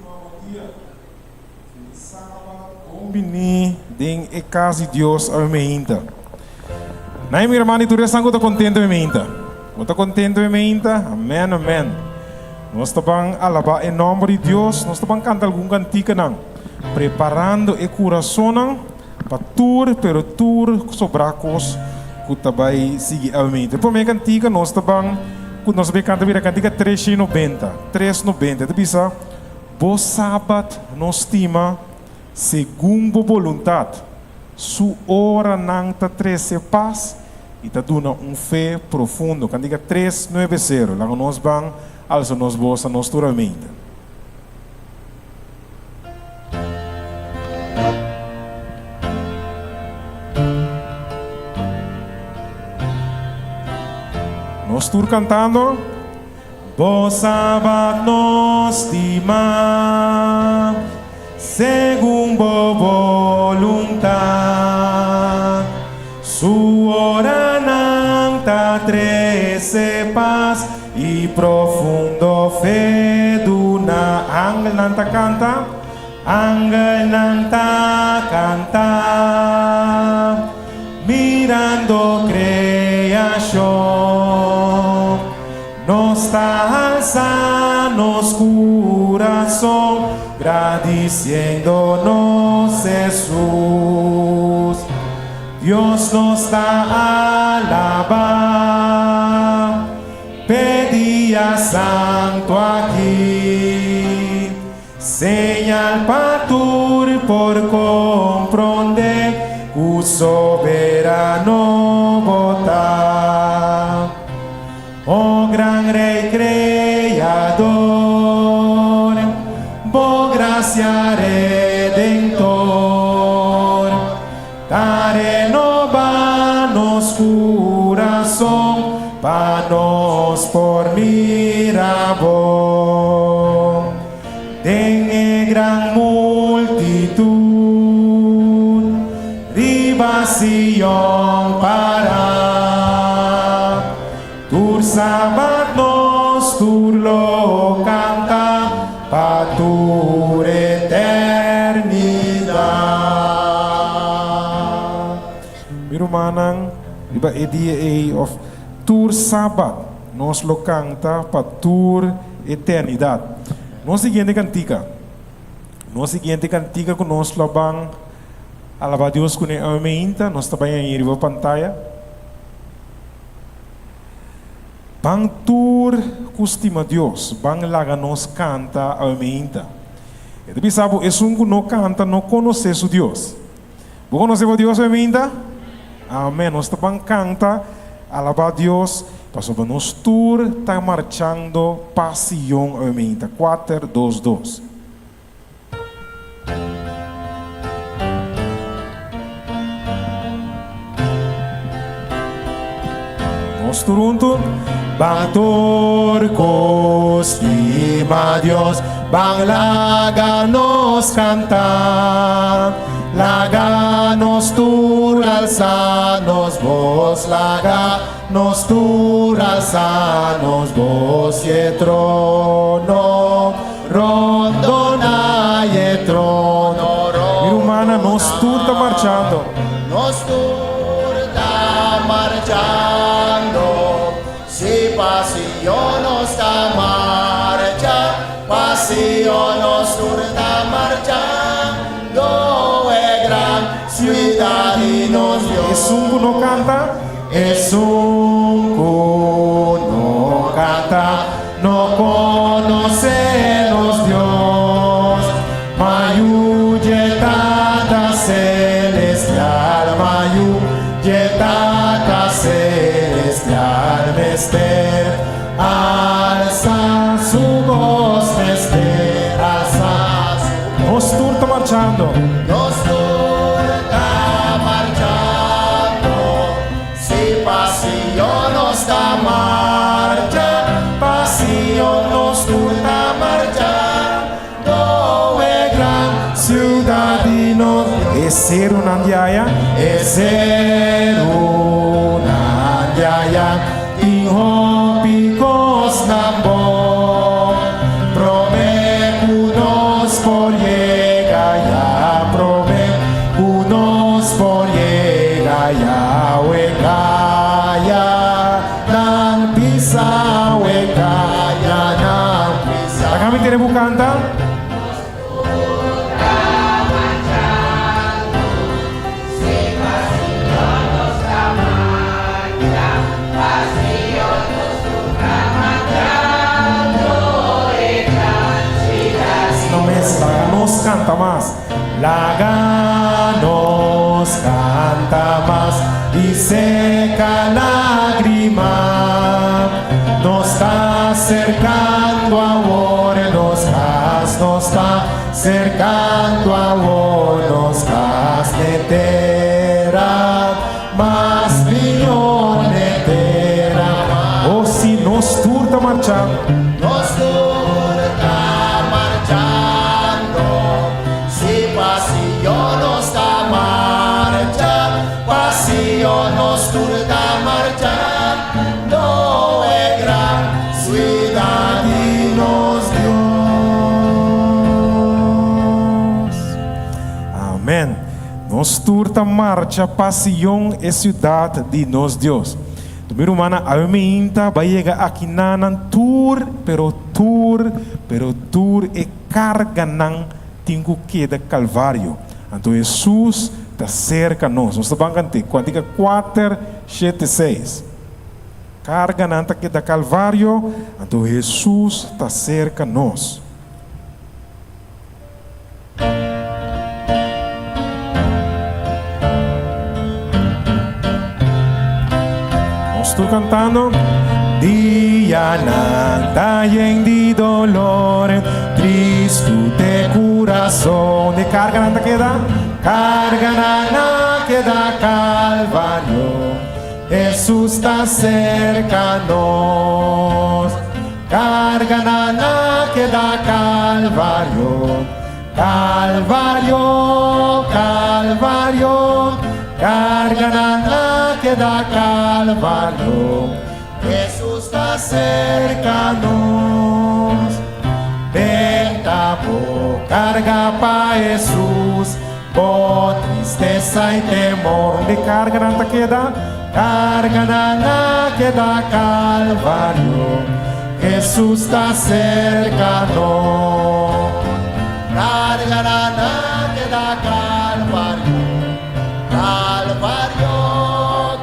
Bon dia. Feliz Sabat. Bon bini den e cas di Dios awe meinta. Nan e mi hermano y tur esnan cu ta contento awe meinta. Bo ta contento awe meinta? Amen, amen. Nos ta ban alaba e nomber di Dios. Nos ta ban canta algun canticanan, preparando e curasonnan pa tur, pero tur sobra cos cu ta bay sigui awe meinta. E prome cantica nos ta ban, cu nos ta bay canta bira cantica 390, 390. E ta bisa. Bo Sabat no stima segun bo boluntat, su oranan ta trese pas i ta duna un fe profundo. Kantika tres nuebe sero. Laga nos ban alsa nos bos na nos tur amente. Nos tur kantando. Bo Sabat no stima segun bo boluntat. Su oranan ta trese pas i profundo fe duna. Angelnan ta kanta, angelnan ta kanta, mirando kreashon. Nos ta alsa nos kurason gradisiendo nos Hesus. Dios nos ta alabá p'e dia santu aki. Señal pa tur por komprondé ku soberano bo ta. O gran Rey Creador, bo gracia redentor ta renoba nos curason pa nos por mira bo den e gran multitud riba Sion para. Tur sabat nos tur lo canta pa tur eternidad. Mi rumannan, riba e dia ei of tur sabat nos lo canta pa tur eternidad. Nos siguiente cantica, nos siguiente cantica cu nos lo ban alaba Dios cune awe meinta, nos ta bay aña riba pantaya. Ban tur ku stima Dios, ban laga nos kanta awe meinta. E ta bisa bo, esun ku no kanta no konosé su Dios. Bo konosé bo Dios awe meinta? Amen. Nos ta ban kanta, alabá Dios, pasobra nos tur ta marchando pa Sion awe meinta. Kuater, dos, dos. Nos tur huntu. Ban tur ku stima Dios, ban laga nos kanta. Laga nos tur alsa nos bos, laga nos tur alsa nos bos i e trono. Rondona e trono, rondona. Mi rumana, nos tur ta marchando. Nos tur ta marchando. Si pa Sion nos ta marcha, pa Sion nos tur ta marchando, e gran siudat di nos Dios. Esun ku no kanta. Esun ku no kanta. No conoce nos Dios, ma yu dje Tata Celestial, ma yu dje Tata Celestial mester alsa su bos, mester alsa su bos. Nos tur ta marchando. Nos tur ta marchando. Si pa Sion nos ta marcha, pa Sion nos tur ta marcha, do e gran ciudad di nos Dios. E serunan di aya. E serunan di aya tin hopi kosnan bon, promé ku nos. kanta. No mes, laga nos kanta mas. Laga nos kanta mas i seka lágrima. Nos ta serkando awor e nos kas, nos ta serkando awor nos kas n'e tera mas mihó, n'e tera mas. Oh si, nos tur ta marchando. Nos tur ta marchando, si pa Sion nos ta marcha, pa Sion nos tur ta marchando, e gran siudat di nos Dios. Amen. Nos tur ta marcha pa Sion, e siudat di nos Dios. Mi rumannan, awe meinta bai yega aki nanan tur, pero tur, pero tur e karganan tin ku keda Kalvario. Anto Hesus ta serka nos. Nos ta ban kant'é kuantika kuater, shete, seis. Karganan ta keda Kalvario, anto Hesus ta serka nos. Nos tur cantando. Dianan ta yen di dolor, tristu te curazon. De carganan ta keda? Carganan a keda Calvario. Hesus ta serka nos. Carga nan a keda Calvario, Calvario, Calvario. Carga nan a keda Calvario, Hesus ta serka nos. Benta bo carga pa Hesus, bo tristesa y temor. Unda e carga nan ta keda? Carga nan a keda Calvario, Hesus ta cerca nos. Carga nan a keda Calvario, Calvario,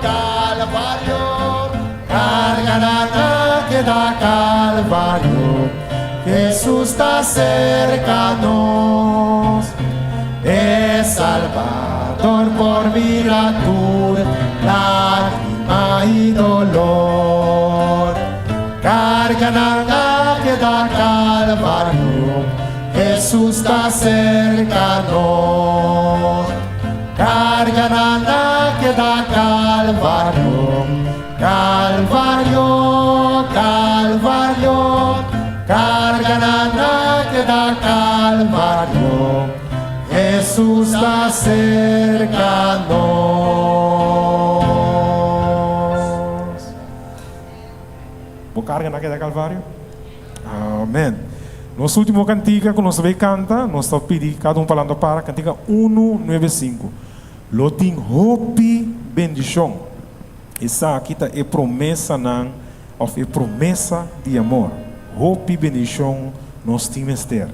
Calvario. Carga nan a keda Calvario, Hesus ta cerca nos. E Salvador por mira tur lágrima y dolor. Carga nan a keda Calvario, Hesus ta cerca nos. Carga nan a keda Calvario, Calvario, Calvario. Carga nan a keda Calvario, Hesus ta cerca nos. Bo carga nan a keda Calvario? Amen. Nos ultimo cantica cu nos ta bay canta, nos ta pidi cada un palando para, cantica uno nuebe sinku. Lo tin hopi bendicion. Esaki ta e promesanan of e promesa di amor. Hopi bendicion nos tin mester.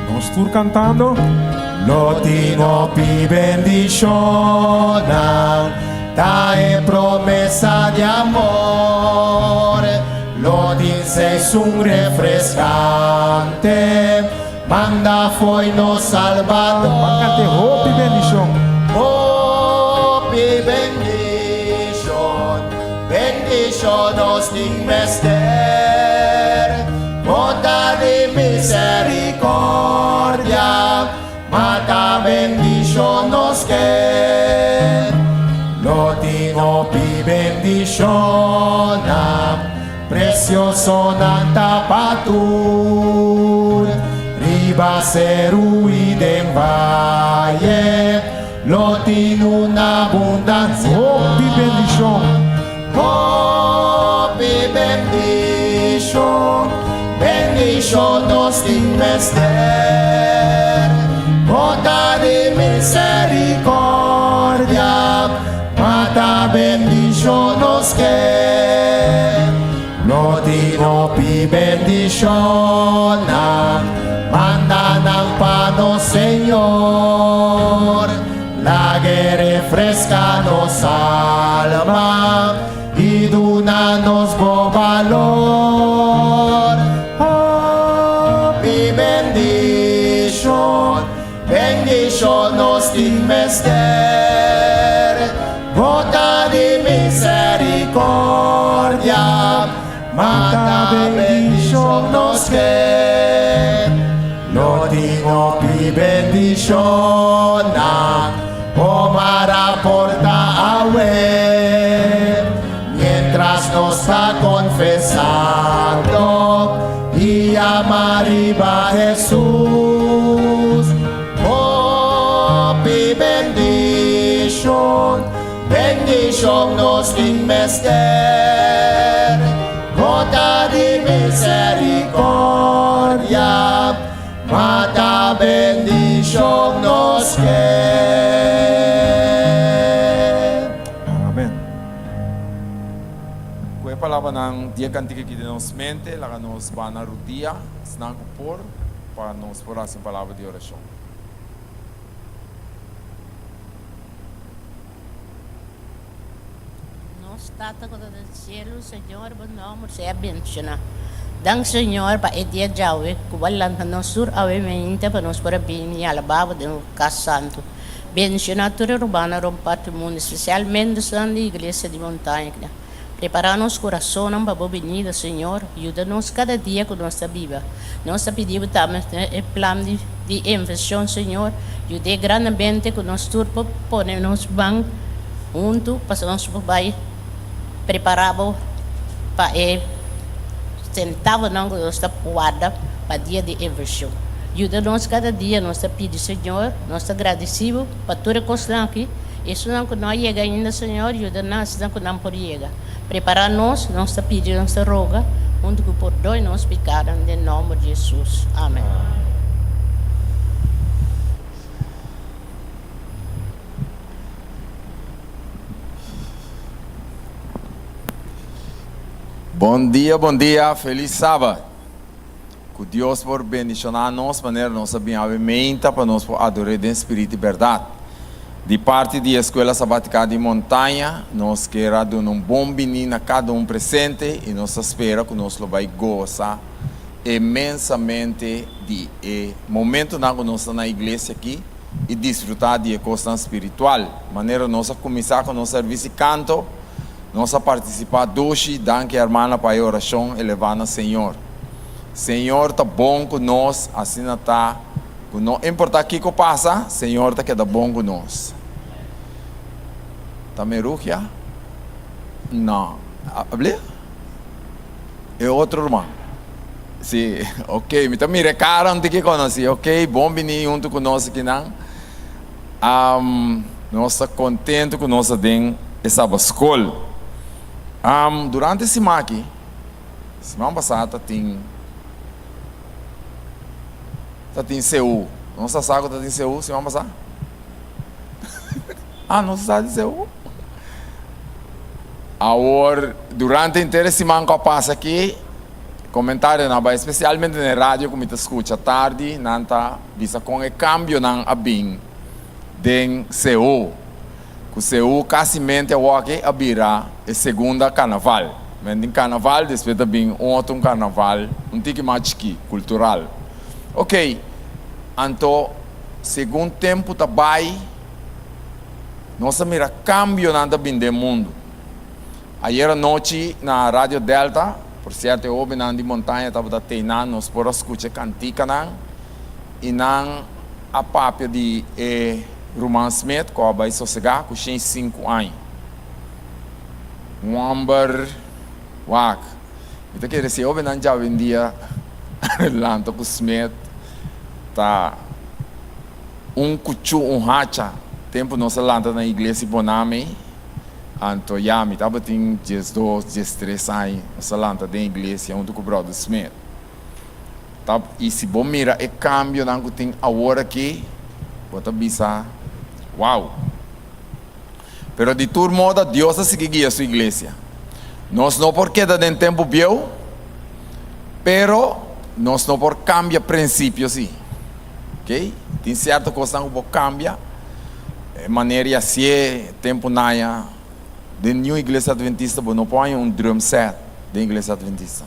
Nos tur cantando. Lo tin hopi bendicionnan, ta e promesa di amor. Lo tin sesun refrescante, manda fo'i nos Salbador. Ban cante hopi bendicion. Hopi bendicion, bendicion nos tin mester. Bondad di misericordia, mata bendicion nos ke. Lo tin hopi bendicionnan, preciosonan ta pa tur. Riba seru i den vaye, lo tin un abundancia. Hopi bendicion. Hopi bendicion, bendicion nos tin mester. Bondad di misericordia. Hopi bendishonnan manda nan pa nos Señor. Lag'e refresca nos alma i duna nos bo balor. Hopi bendishon, bendishon nos tin mester. Bo ta di misericordia, ma ta bendishon nos ke. Lo tin hopi bendishonnan Omar a porta awe, mientras nos ta confesando i ama riba Hesus. Hopi bendishon, bendishon nos tin mester. Bo ta di misericordia, ma ta bendishon nos ke. Amen. Ku e palabranan di e kantika aki den nos mente, laga nos ba na rudia esnan ku por, pa nos por hasi un palabra di orashon. Nos Tata ku ta den sielu, Señor, bo nòmber sea benshoná. Dank Señor pa e dia djawe ku bo a lanta nos tur awe mainta pa nos por a bini i alabá bo den bo kas santu. Benshoná tur e rumannan rònt parti mundu, spesialmente esnan di Iglesia di Montaña. Prepará nos kurasonnan pa bo binida, Señor. Yuda nos kada dia ku nos ta biba. Nos ta pidi bo tambe e plan di di invershon, Señor. Yud'é grandemente ku nos tur por pone nos man huntu pa nos por bai prepará bo pa e sentavonan ku nos ta warda pa dia di invershon. Yuda nos kada dia, nos ta pidi, Señor. Nos ta gradisí bo pa tur e kosnan aki. Esunnan ku no a yega ainda, Señor, yuda nan asina ku nan por yega. Prepará nos, nos ta pidi, nos ta roga, huntu ku pordoi nos pikanan, den nòmber di Hesus. Amen. Bon dia, bon dia, felis sabat. Ku Dios por bendishoná nos manera nos a bin awe meinta pa nos por ador'é den spirit i bèrdat. Di parti di Eskuela Sabátika di Montaña, nos kier a duna un bon biní na kada un presente i nos ta spera ku nos lo bai gosa inmensamente di e momentunan ku nos ta na iglesia aki i disfrutá di e kosnan spiritual. Manera nos a kuminsá ku nos sèrvisi kanto, Nos a partisipá dushi, danki hermana pa e orashon elevá na Señor. Señor ta bon ku nos, asina ta ku no importá kiko pasa, Señor ta keda bon ku nos. Ta Merugia? No. Ablia? E otro ruman. Si, ok, mi ta mira e kara un tiki konosí. Ok, bon bini huntu ku nos akinan. Nos ta kontentu ku nos ta den e Sabat Skol. Durante e siman aki, siman pasá ta tin ta tin CU. Nos ta sa ku ta tin CU siman pasá? Ah, nos ta sa di CU? Awor, durante henter e siman ku a pasa aki, komentarionan a bai, spesialmente den e radio ku mi ta skucha tardi, nan ta Bisa kon e kambionan a bin den Seú, ku Seú kasimente awoki a bira e segunda karnaval. Men tin karnaval, despues ta bin un otro un karnaval un tiki mas chikí, kultural. Oke, anto segun tempu ta bai, nos a mira kambionan ta bin den mundu. Ayer anochi na Radio Delta, por sierto e hobennan di Montaña tabata teinan, nos por a skucha e kantikanan i nan a papia di e ruman Smith ku a bai sosegá ku shen i sinku aña. Un hòmber wak. Mi ta kere si e hobennan djawendia lanta ku Smith ta un kuchú, un hacha. Tempu nos a lanta na iglesia Bonami. Anto ya mi tabatin diesdos, diestres aña, nos a lanta den iglesia huntu ku Brother Smith. Ta, i si bo mira e kambionan ku tin awor aki, bo ta bisa, Wow! Pero di tur moda Dios a sigui guia su iglesia. Nos no por keda den tempu bieu. Pero nos no por kambia prinsipio si. Ok? Tin sierto kosnan ku por kambia. E manera di hasié tempu naya den niun iglesia adventista bo no por haña un drum set den iglesia adventista.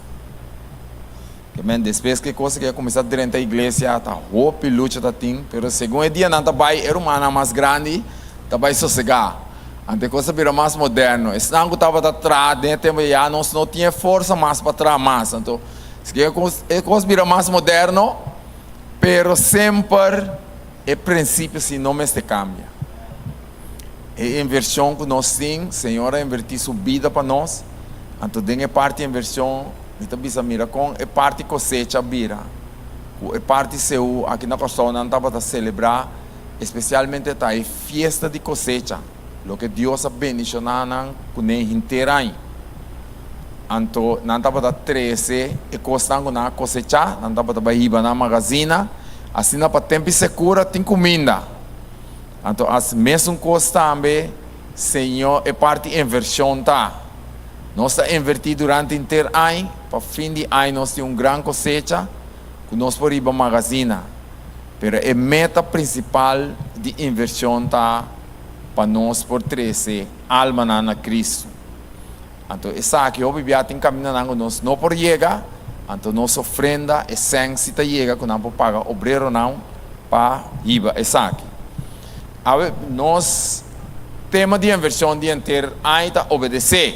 Ke men despues ku e kos aki a kuminsá drenta iglesia ta hopi lucha ta tin, pero segun e dianan ta bai e rumannan mas grandi ta bai sosegá. Anto e kos a bira mas moderno. Esnan ku tabata traha den e tempu ya nos no tin e forsa mas pa traha mas. Anto e kos bira mas moderno, pero semper e prinsipio si no mester kambia. E invershon ku nos tin, Señor a invertí su bida pa nos, anto den e parti invershon mi ta bisa mira kon e parti kosecha a bira, ku e parti seú aki na Kòrsou nan tabata selebrá espesialmente ta e fiesta di kosecha, loke Dios a bendishoná nan kuné henter aña. Anto nan tabata trese e kosnan ku nan a kosechá, nan tabata bai hiba nan magazina, asina pa tempu sekura tin kuminda. Anto as mesun kos tambe Señor e parti invershon ta. Nos ta invertí durante henter añ pa fin di añ nos tin un gran kosecha ku nos por riba magazina. Pero e meta prinsipal di invershon ta pa nos por trese almanan na Kristu. Anto esaki hopi bia tin kamindanan ku nos no por yega, anto nos ofrenda e sèn si ta yega ku nan por paga obreronan pa hiba esaki. Awe nos tema di invershon di henter aña ta obedesé.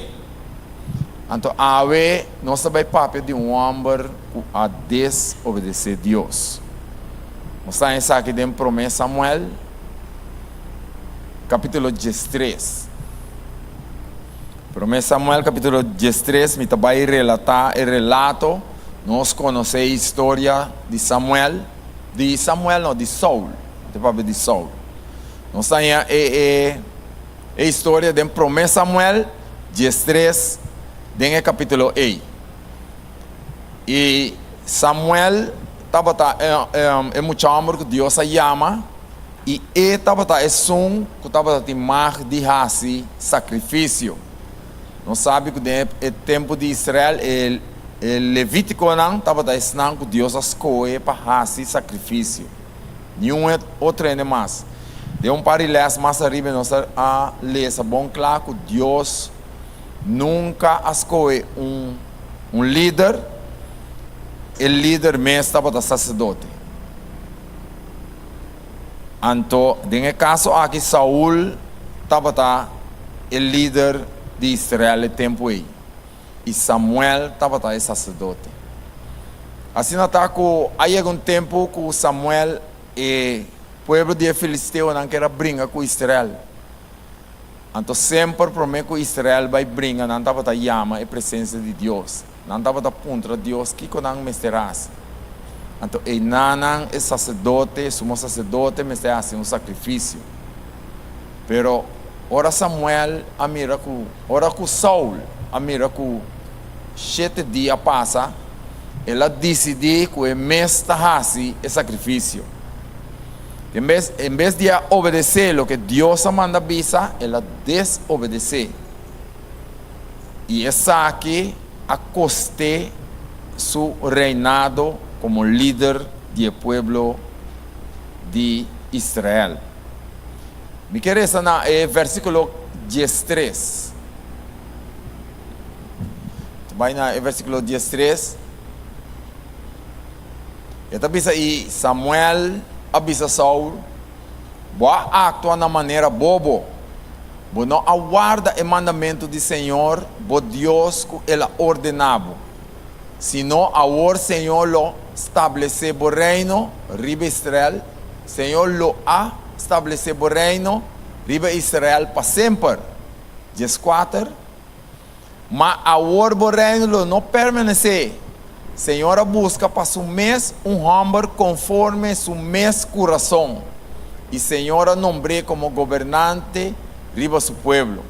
Anto awe nos ta bai papia di un hòmber ku a desobedesé Dios. Nos ta haña esaki den Promé Samuel kapítulo diestres. Promé Samuel capítulo diestres mi ta bai relatá e relato. Nos konosé e historia di Samuel, di Samuel no, di Saul, mi ta papia di Saul. Nos ta haña e e e historia den Promé Samuel diestres den e capítulo ei. I Samuel tabata e e mucha hòmber ku Dios a yama. I e tabata esun ku tabata tin mag di hasi sakrifisio. Nos sabi ku den e tempu di Israel e levítikonan tabata esnan ku Dios a skohe pa hasi sakrifisio, niun otro hende mas. Den un par di lès mas ariba nos a lesa bon kla ku Dios nunka a skohe un lider, e lider mes tabata saserdote. Anto, den e kaso aki Saul tabata e lider di Israel e tempu ei, i Samuel tabata e saserdote. Asina ta ku a yega un tempu ku Samuel e pueblo di e filisteonan ker a bringa ku Israel. Anto semper promé ku Israel bai bringa nan tabata yama e presensia di Dios. Nan tabata puntra Dios kiko nan mester hasi. Anto einanan e saserdote, e sumo saserdote mester hasi un sakrifisio. Pero ora Samuel a mira ku, ora ku Saul a mira ku shete dia a pasa, el a disidí ku e mes ta hasi e sakrifisio. En bes, en bes di a obedesé loke Dios a manda bisa, el a desobedesé. I esaki a kost'é su reinado komo lider di e pueblo di Israel. Mi ke resa na e versíkulo diestres. Ta bai na e versíkulo diestres. E ta bisa, I Samuel a bisa Saul, Bo a aktua na manera bobo. Bo no a warda e mandamentu di señor bo Dios ku el a ordená bo. Sino awor señor lo stablesé bo reino riba Israel, señor lo a stablesé bo reino riba Israel pa semper. Dieskuater. Ma awor bo reino lo no permanesé. Señor a buska pa su mes un hòmber konforme su mes kurason, i Señor a nombr'é komo gobernante riba su pueblo,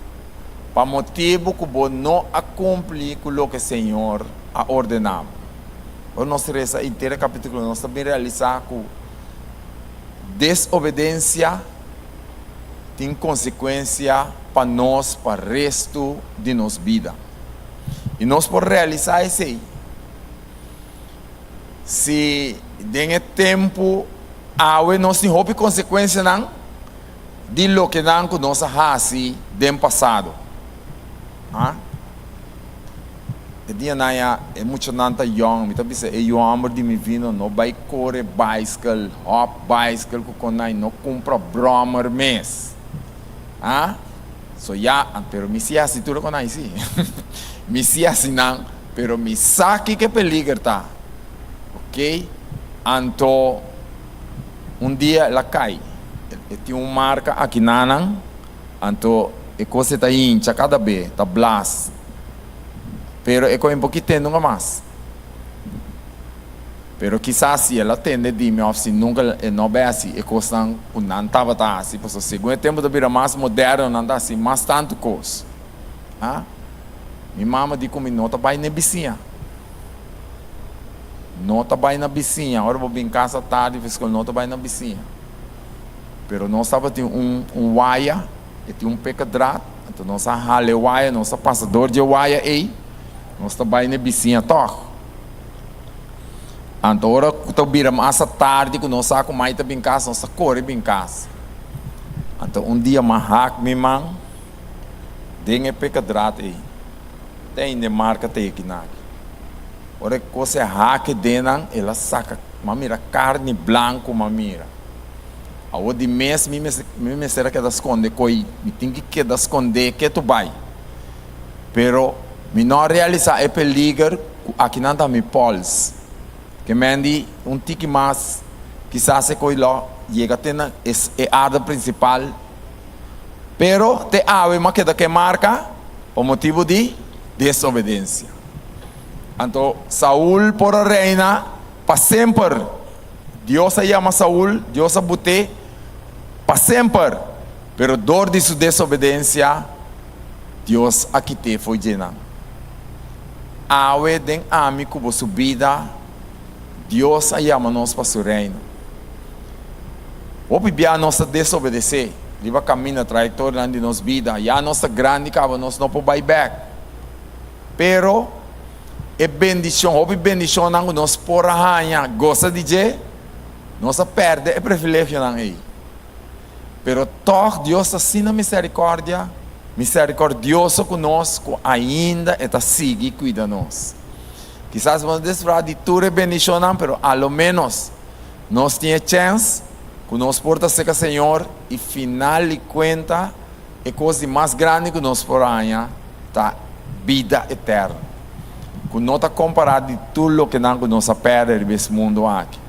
pa motibu ku bo no a kumpli ku loke Señor a ordená bo. Ora nos resa henter e kapítulo, nos ta bin realisá ku desobedensia tin konsekuensia pa nos pa restu di nos bida. I nos por realisá esei. Si den e tempu awe nos tin hopi konsekuensianan di lokenan ku nos a hasi den pasado. Ha? E dianan ya e muchanan ta yòn, mi ta bisa e yu hòmber di mi vino no bai kore baiskel, hòp baiskel ku konai, no kumpra bròmer mes. Ha? So ya, pero mi si hasi tur e konai si. Mi si hasi nan, pero mi sa kiko e peliger ta. Ok? Anto un dia el a kai. E tin un marka aki nanan, anto e kos e ta hincha kada be, ta blas. Pero e koe un poki tende nunka mas. Pero kisas si el a tende di mi of si nunka e no bai hasi e kosnan ku nan tabata hasi, pasobra segun e tempu ta bira mas moderno nan ta hasi mas tantu kos. Ha? Mi mama di ku mi no ta bai n'e bisiña. No ta bai na bisiña. Ora bo bin kasa tardi for skol no ta bai na bisiña. Pero nos tabatin un un waya, e tin un pekadraad, anto nos a hala e waya, nos a pasa dor dje waya ei, nos ta bai n'e bisiña tòg. Anto ora ku ta bira mas atardi ku nos sa ku mai ta bin kas, nos ta kore bin kas. Anto un dia m'a hak mi man den e pekadraad ei. Te ainda e marka ta eki naki. Ora e kos e hak den nan, el a saka, m'a mira karni blanku m'a mira. Awor di mes mi mester mi mester a keda skonde koi, mi tin ki keda skondé ketu bai. Pero mi no a realisá e peliger ku akinan ta mi pòls. Ke men di un tiki mas kisas e koi lo yega te na e arda prinsipal. Pero te awe mi a keda ku e marka pa motibu di desobedensia. Anto Saul por a reina pa semper. Dios a yama Saul, Dios a but'é pa semper, pero dor di su desobedensia, Dios a kit'é fo'i dje nan. Awe den ami ku bo su bida, Dios a yama nos pa su reino. Hopi bia nos ta desobedesé riba kaminda, trayektorianan di nos bida. Ya nos ta grandi kaba nos no por bai bèk. Pero e bendishon, hopi bendishonnan ku nos por a haña gosa di dje, nos a pèrdè e privilegionan ei. Pero tòg Dios ta asina miserikòrdia, miserikòrdioso ku nos ku ainda e ta sigui kuida nos. Kisas bo no disfrutá di tur e bendishonnan, pero a lo ménos nos tin e chèns ku nos por ta serka Señor i final di kuenta e kos di mas grandi ku nos por haña ta bida eterno, ku no ta kompará di tur lokenan ku nos a pèrdè riba es mundu aki.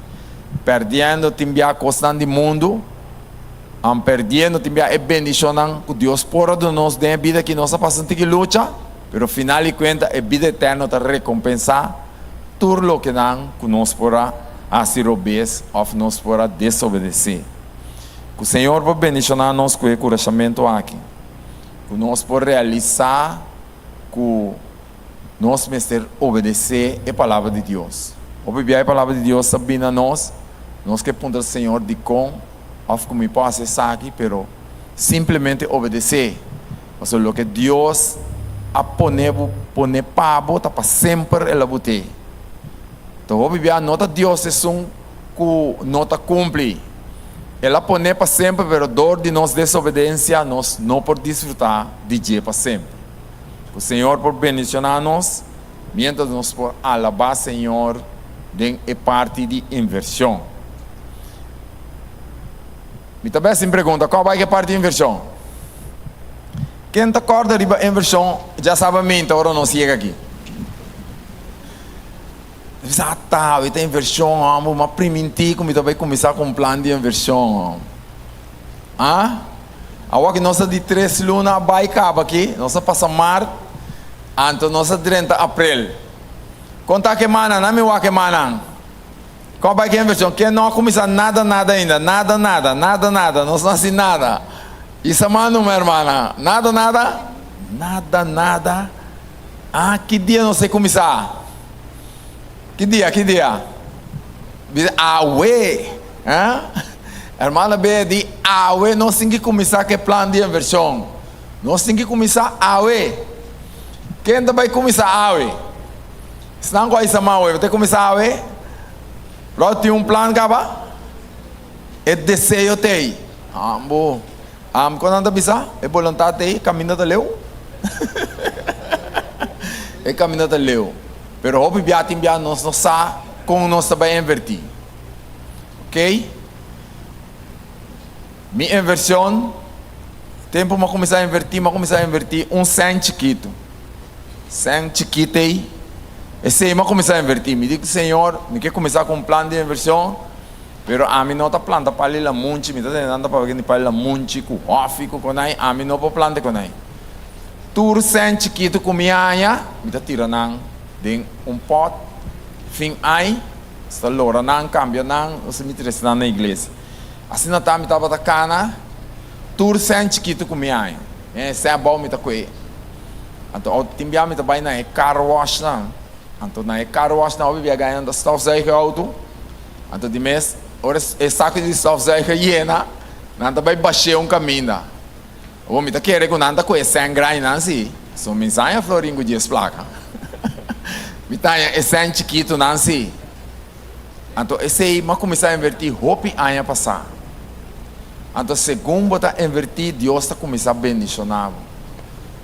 Pèrdiendo tin bia kosnan di mundu, an pèrdiendo tin bia e bendishonnan ku Dios por a duna nos den e bida aki. Nos a pasa un tiki lucha, pero final di kuenta e bida eterno ta rekompensá tur lokenan ku nos por a hasi robes òf nos por a desobedesé. Ku Señor por bendishoná nos ku e kurashamentu aki, ku nos por realisá ku nos mester obedesé e Palabra di Dios. Hopi bia e Palabra di Dios ta bini na nos, nos ke puntra Señor dikon òf ku mi por hasi esaki, pero simplemente obedesé, pasobra loke Dios a pone bo pone pa bo ta pa semper el a bot'é. Ta hopi bia no ta Dios esun ku no ta kumpli. El a pon'é pa semper, pero dor di nos desobedensia nos no por disfrutá di dje pa semper. Ku Señor por bendishoná nos miéntras nos por alabá Señor den e parti di invershon. Mi ta bes sin pregunta, kua bai ku e parti di invershon? Ken ta kòrda riba invershon djasaba minta ora nos yega aki? Mi bisa, ata, e ta invershon, hòmber, mi a primintí ku mi ta bai kuminsá ku un plan di invershon, hòmber. Ah? Awor ki nos ta di tres luna a bai kaba aki, nos a pasa mart, anto nos a drenta aprel. Kon ta ke manan? Nan mi wak e manan. Kon a bai ku e invershon? Ken no a kuminsá nada, nada ainda? Nada, nada, nada, nada. Nos no hasi nada. Isa man numa, hermana. Nada, nada? Nada, nada. Ah, ki dia nos e kuminsá? Ki dia, ki dia? Bisa, awe. Eh? Hermana Bea di, awe nos tin ki kuminsá ku e plan di invershon. Nos tin ki kuminsá awe. Ken ta bai kuminsá awe? Esnan ku a isa man awe, bo ta kuminsá awe? Rod tin un plan kaba? E deseo t'ei. Ambo. Am kon nan ta bisa? E boluntat t'ei, kaminda ta leu. E kaminda ta leu. Pero hopi bia tin bia nos no sa kon nos ta bai invertí. Ok? Mi inversion, tempu mi a kuminsá invertí, mi a kuminsá invertí un sèn chikitu. Sèn chikit ei, esei mi a kuminsá invertí. Mi di ku Señor, mi ke kuminsá ku un plan di inversion, pero ami no ta planta pali lamunchi, mi ta tene tanta papia di pali lamunchi ku hòfi ku konai, ami no por planta konai. Tur sèn chikitu ku mi haña, mi ta tira nan den un pòt, fin ai, sta lora nan, kambia nan, ose mi trese nan na iglesia. Asina ta mi tabata kana tur sèn chikitu ku mi haña. E sèn abou mi ta kue. Anto ò tin bia mi ta bai na e car wash nan. Anto na e car wash nan hopi bia gana nan ta stofzuigen e outo. Anto di mes ora e saku di stofzuiger yena nan ta bai bash'é un kaminda. Awor mi ta kere ku nan ta kue sèn grandi nan si. So mi sa haña florin ku dies plaka. Mi ta haña e sèn chikitu nan si. Anto esei m'a kuminsá invertí hopi aña pasá. Anto segun bo ta invertí, Dios ta kuminsá bendishoná bo.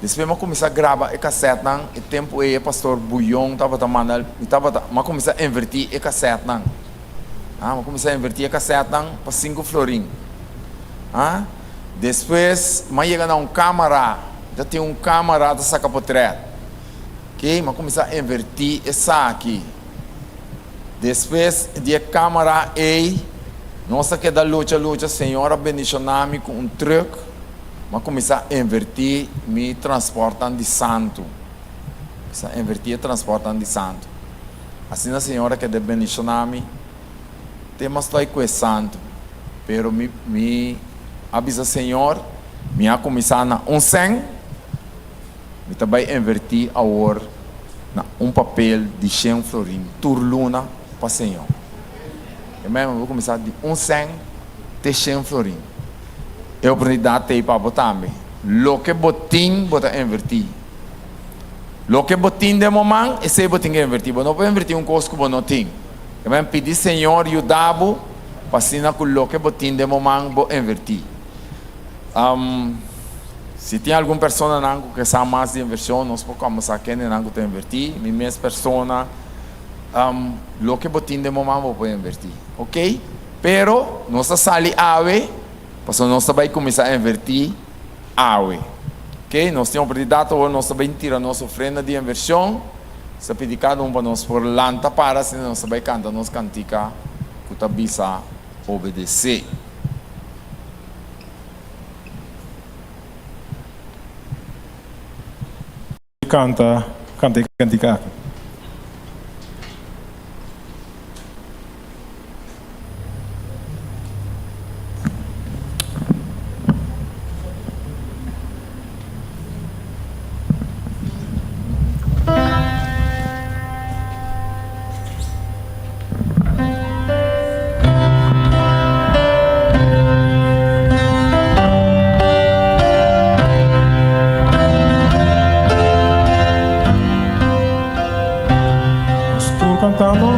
Despues m'a kuminsá graba e kasètnan, e tempu ei e pastor Buyon tabata manda, mi tabata, m'a kuminsá invertí e kasètnan. Ah, m'a kuminsá invertí e kasètnan pa sinku florin. Ah, despues m'a yega na un kámara, mi ta tin un kámara ta saka potrèt. Oké, m'a kuminsá invertí esaki. Despues di e camara ey, nos a keda lucha lucha, Señor a bendiciona mi cu un truck, mi a cuminsa inverti mi transportnan di santo, cuminsa inverti e transportnan di santo. Asina Señor a keda bendiciona mi te mas stoy cu e santo, pero mi mi a bisa Señor, mi a cuminsa na un cen, Mi ta bai invertí awor na un papel di shen florin tur luna pa Señor. Amen. Mi por kuminsá di un sèn te shen florin. E oportunidat t'ei pa bo tambe. Loke bo tin, bo ta invertí. Loke bo tin den bo man, esei bo tin ke invertí. Bo no por invertí un kos ku bo no tin. Amen. Pidi Señor yuda bo pa asina ku loke bo tin den bo man, bo invertí. Si tin algun personanan ku ke sa mas di invershon, nos por kòmbersá kendenan ku ta invertí. Mi mes persona, loke bo tin den bo man bo por invertí. Oke? Pero nos ta sali awe pasobra nos ta bai kuminsá invertí awe. Oke? Nos tin oportunidat awor, nos ta bai tira nos ofrenda di invershon. Nos ta pidi kada un pa nos por lanta para asina nos ta bai kanta nos kantika ku ta bisa obedesé. Canta, canta e cantica aki. Nos tur cantando.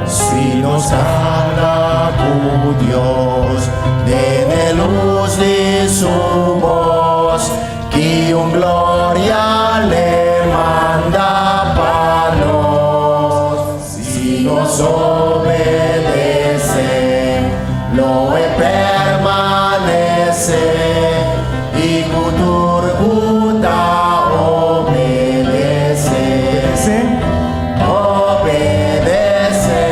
Si nos anda cu Dios den e luz di su bos, Ki un gloria l'e manda pa nos. Si nos obedece, lo e permanece, i cu tur cu ta obedece. Obedece,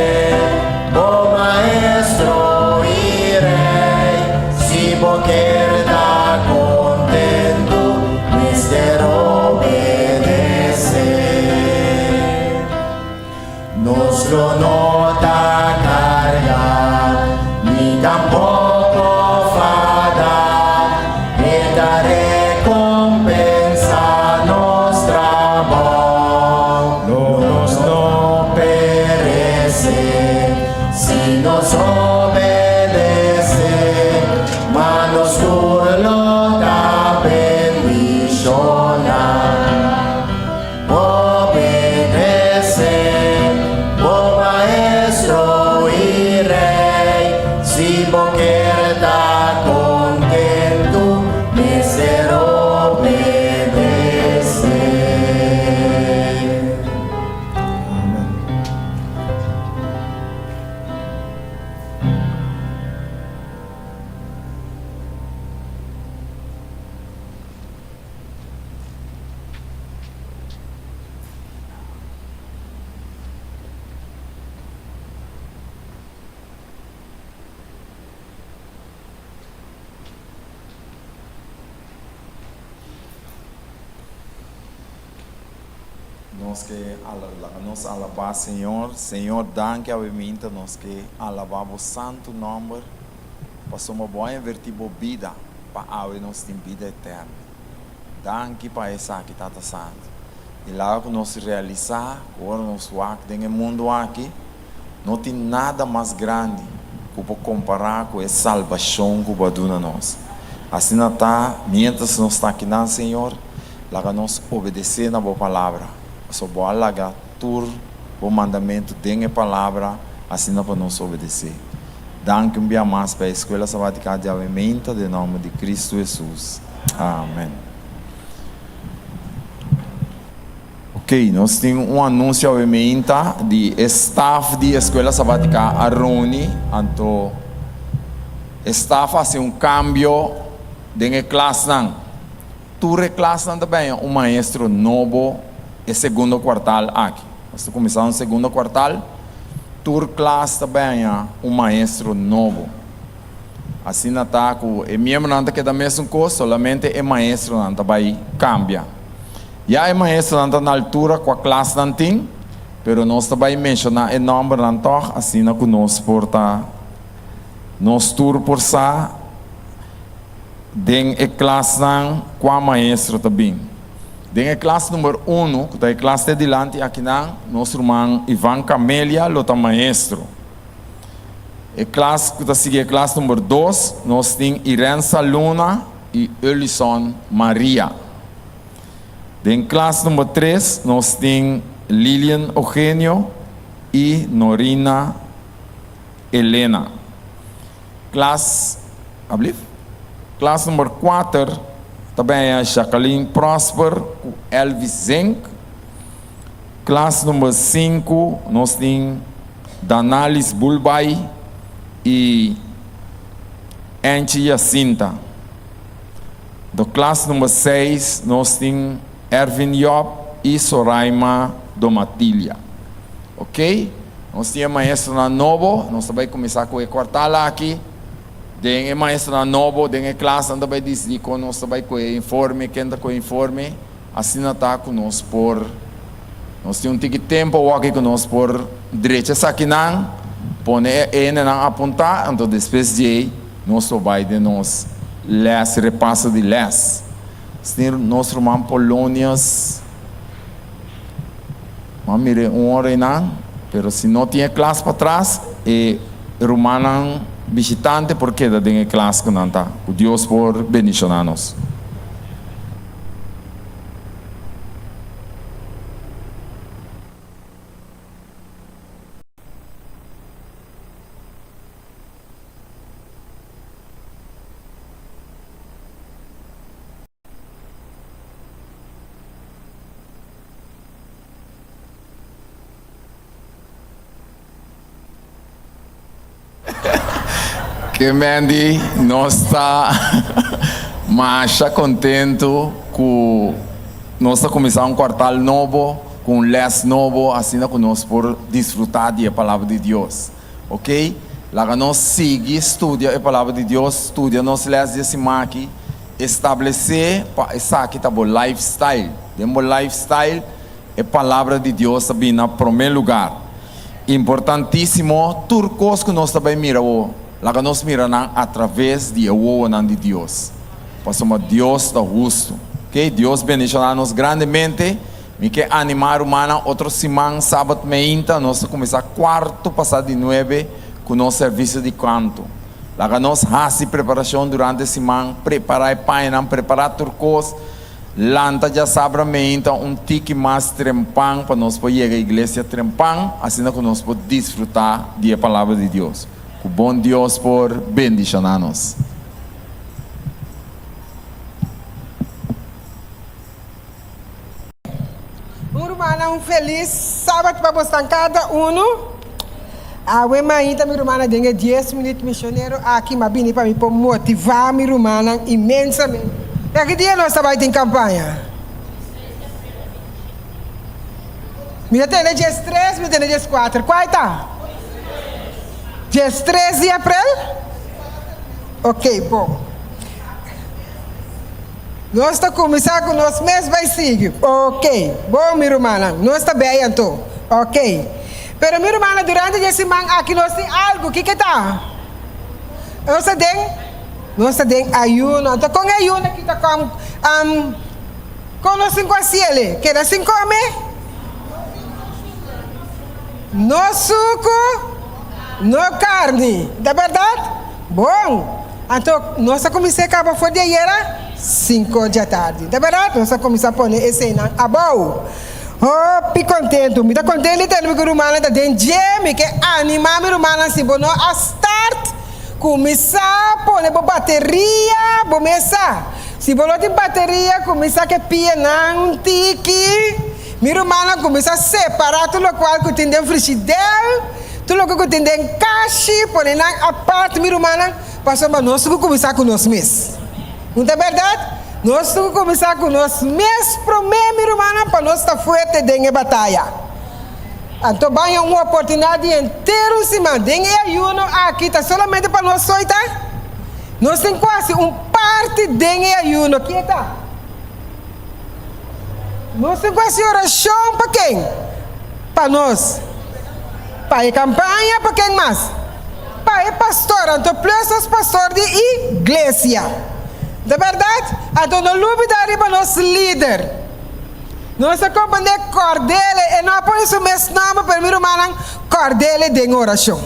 bo Maestro i Rey, si bo kier ta contentu, mester obedece. Nos lo no ta carga, ni tampoco fada, e ta recompensa nos trabao. Lo nos no perece, si nos obedece, ma nos tur lo ta bendiciona. Obedece, bo Maestro i. Si bo kier ta kontentu, mester obedesé. Amen. Nos ke laga nos alabá Señor. Señor, danki awe minta nos ke alabá bo santu nòmber, pasobra bo a invertí bo bida pa awe nos tin bida eterno. Danki pa esaki, Tata Santu. I laga ku nos realisá ku ora nos wak den e mundu aki, no tin nada mas grandi ku por kompará ku e salbashon ku bo a duna nos. Asina ta, miéntras nos ta akinan, Señor, laga nos obedesé na bo palabra, pasobra bo a laga tur bo mandamentu den e palabra asina pa nos obedesé. Danki un bia mas pa e Escuela Sabatica di awe meinta den nomber di Cristo Jesus. Amen. Ok, nos tin un anuncio awe meinta di e staff di Escuela Sabatica a reuni, anto e staff a haci un cambio den e klasnan. Tur e klasnan ta benya un maestro nobo e segundo kwartal aki. Nos ta kuminsá un segundo kwartal, tur klas ta benya un maestro nobo. Asina ta ku e miembronan ta keda mesun kos, solamente e maestronan ta bai kambia. Ya e maestronan ta na altura kua klasnan tin, pero nos ta bai menshoná e nòmbernan tòg asina ku nos por ta nos tur por sa den e klasnan kua maestro ta bin. Den e klas number unu, ku ta e klas te dilanti akinan, nos ruman Ivan Camelia lo ta maestro. E klas ku ta sigui e klas number dos, nos tin Irensa Luna i Ulison Maria. Den klas number tres, nos tin Lilian Eugenio i Norina Elena. Klas, ablief? Klas number kuater ta benya Jacqueline Prosper ku Elvis Zink. Klas number sinku nos tin Danalis Bulbay i Angie Jacinta. Do klas number seis nos tin Ervin Job i Soraima Domatilia. Ok, nos tin e maestronan nobo, nos ta bai kuminsá ku e kuartal aki. Den e maestronan nobo den e klasnan ta bai disidí kon nos ta bai ku e informe, ken ta ku e informe. Asina ta ku nos por, nos tin un tiki tempu awoki ku nos por drecha esakinan, pone e hendenan apuntá, anto despues djei nos lo bai den nos lès, repaso di lès. Sni nos ruman Polonius, m'a mir'é un ora einan, pero si no tin e klas patras, e rumannan bishitante por keda den e klas ku nan ta. Ku Dios por bendishoná nos. Ke Mandy, nos ta masha kontentu ku nos ta kuminsá un kuartal nobo ku un lès nobo asina ku nos por disfrutá di e Palabra di Dios. Ok, laga nos sigui studia e Palabra di Dios, studia nos lès di e siman aki, establesé pa esaki ta bo lifestyle. Den bo lifestyle e Palabra di Dios ta bini na promé lugar. Importantísimo, tur kos ku nos ta bai mira awo, laga nos mira nan atraves di e wowonan di Dios, pasobra Dios ta hustu. Ok, Dios bendishoná nos grandemente. Mi ke animá rumannan, otro siman, sabat meinta, nos ta kuminsá kuarto pasá di nuebe ku nos servisio di kanto. Laga nos hasi preparashon durante e siman, prepará e pañanan, prepará tur kos. Lanta djasabra meinta un tiki mas trempan pa nos por yega iglesia trempan, asina ku nos por disfrutá di e Palabra di Dios. Ku bon Dios por bendishoná nos. Un rumannan un felis sabat pa bosnan kada unu. Awe mainta mi rumannan den e dies minut misionero aki m'a bini pa mi por motivá mi rumannan inmensamente. Ya ki dia nos ta bai tin kampaña? Mi ta tene diestres, mi ta tene dieskuater. Kua e ta? Diestres di aprel? Ok, bon. Nos ta kuminsá ku nos mes bai sigui. Ok, bon mi rumannan, nos ta bei anto. Ok. Pero mi rumannan, durante di e siman aki nos tin algu. Kiko e ta? Nos ta den, nos ta den ayuno. Anto kon e ayuno aki ta kom? Kon nos tin ku hasi el? Keda sin kome? No suku, no karni. Ta bèrdat? Bon! Anto nos a kuminsá kaba for di ayera sinko djatardi. Ta bèrdat? Nos a kuminsá pone eseinan abou. Hopi kontentu. Mi ta kontentu di tende mi ku rumannan ta den dje. Mi ke animá mi rumannan si bo no a start, kuminsá pone bo bateria bo mesa. Si bo no tin bateria, kuminsá ke pianan un tiki. Mi rumannan kuminsá separá tur lokual ku tin den frishider, tur loke ku tin den kashi, pone nan apart, mi rumannan, pasobra nos tin ku kuminsá ku nos mes. No ta bèrdat? Nos tin ku kuminsá ku nos mes promé, mi rumannan, pa nos ta fuerte den e bataya. Anto baña un oportunidat di henter un siman den e ayuno aki ta solamente pa nos soy ta? Nos tin ku hasi un parti den e ayuno. Kie ta? Nos tin ku hasi orashon pa ken? Pa nos. Pa e kampaña, pa ken mas? Pa e pastor, anto plus nos pastor di iglesia. Ta bèrdat? Anto no lubidá riba nos lider. Nos ta komprendé kòrd'el, e no a pone su mes nòmber, pero mi rumannan, kòrd'el den orashon.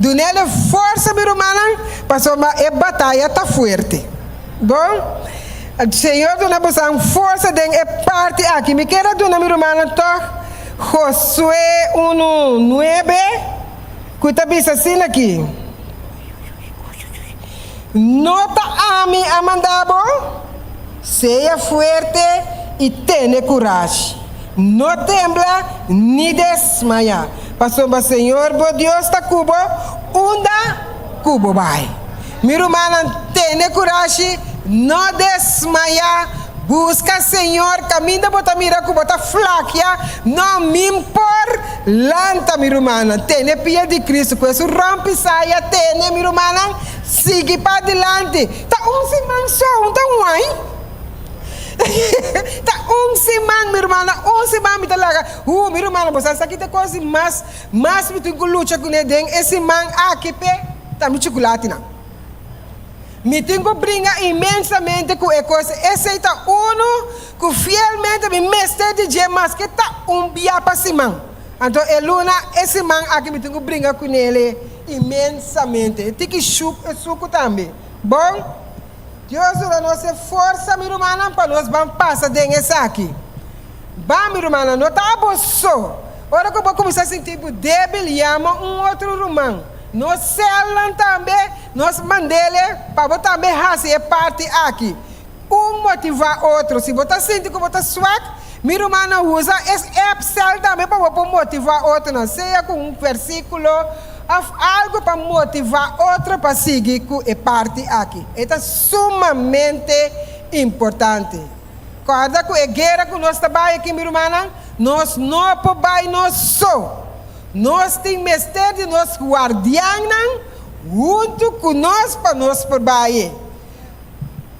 Dun'el e forsa, mi rumannan, pasobra e bataya ta fuerte. Bon, Señor duna bosan forsa den e parti aki. Mi kier a duna mi rumannan tòg Josué unu nuebe ku ta bisa asina aki, No ta ami a manda bo? Sea fuerte i tene kurashi. No tembla ni desmayá, pasobra Señor bo Dios ta ku bo unda ku bo bai. Mi rumannan, tene kurashi, no desmayá, buska Señor kaminda bo ta mira ku bo ta flakia, no min por lanta, mi rumannan, tene pia di Cristo, ku esun rompi saya, tene, mi rumannan, sigui padilanti. Ta un siman so, un ta un aña. Ta un siman, mi rumannan, un siman mi ta laga, huu, mi rumannan, bo sa esaki ta kos di mas. Mas mi tin ku lucha kuné den e siman aki p'e ta mi chukulatinan. Mi tin ku bringa inmensamente ku e kos. Esei ta unu ku fielmente mi mester di dje maske ta un bia pa siman. Anto e luna e siman aki mi tin ku bringa kunele inmensamente. E tiki shup e suku tambe. Bon, Dios duna nos e forsa mi rumannan pa nos ban pasa den esaki. Ba, mi rumannan, no ta abo so. Ora ku bo kuminsá sinti bo débil, yama un otro ruman. Nos sèlnan tambe, nos mand'ele pa bo tambe hasi e parti aki. Un motivá otro. Si bo ta sinti ku bo ta swak, mi rumannan, usa es app sèl tambe pa bo por motivá otronan, sea ku un versíkulo òf algu pa motivá otro pa sigui ku e parti aki. E ta sumamente importante. Kòrda ku e guera ku nos ta bai aki, mi rumannan, nos no por bai nos so. Nos tin mester di nos guardiannan huntu ku nos pa nos por bai.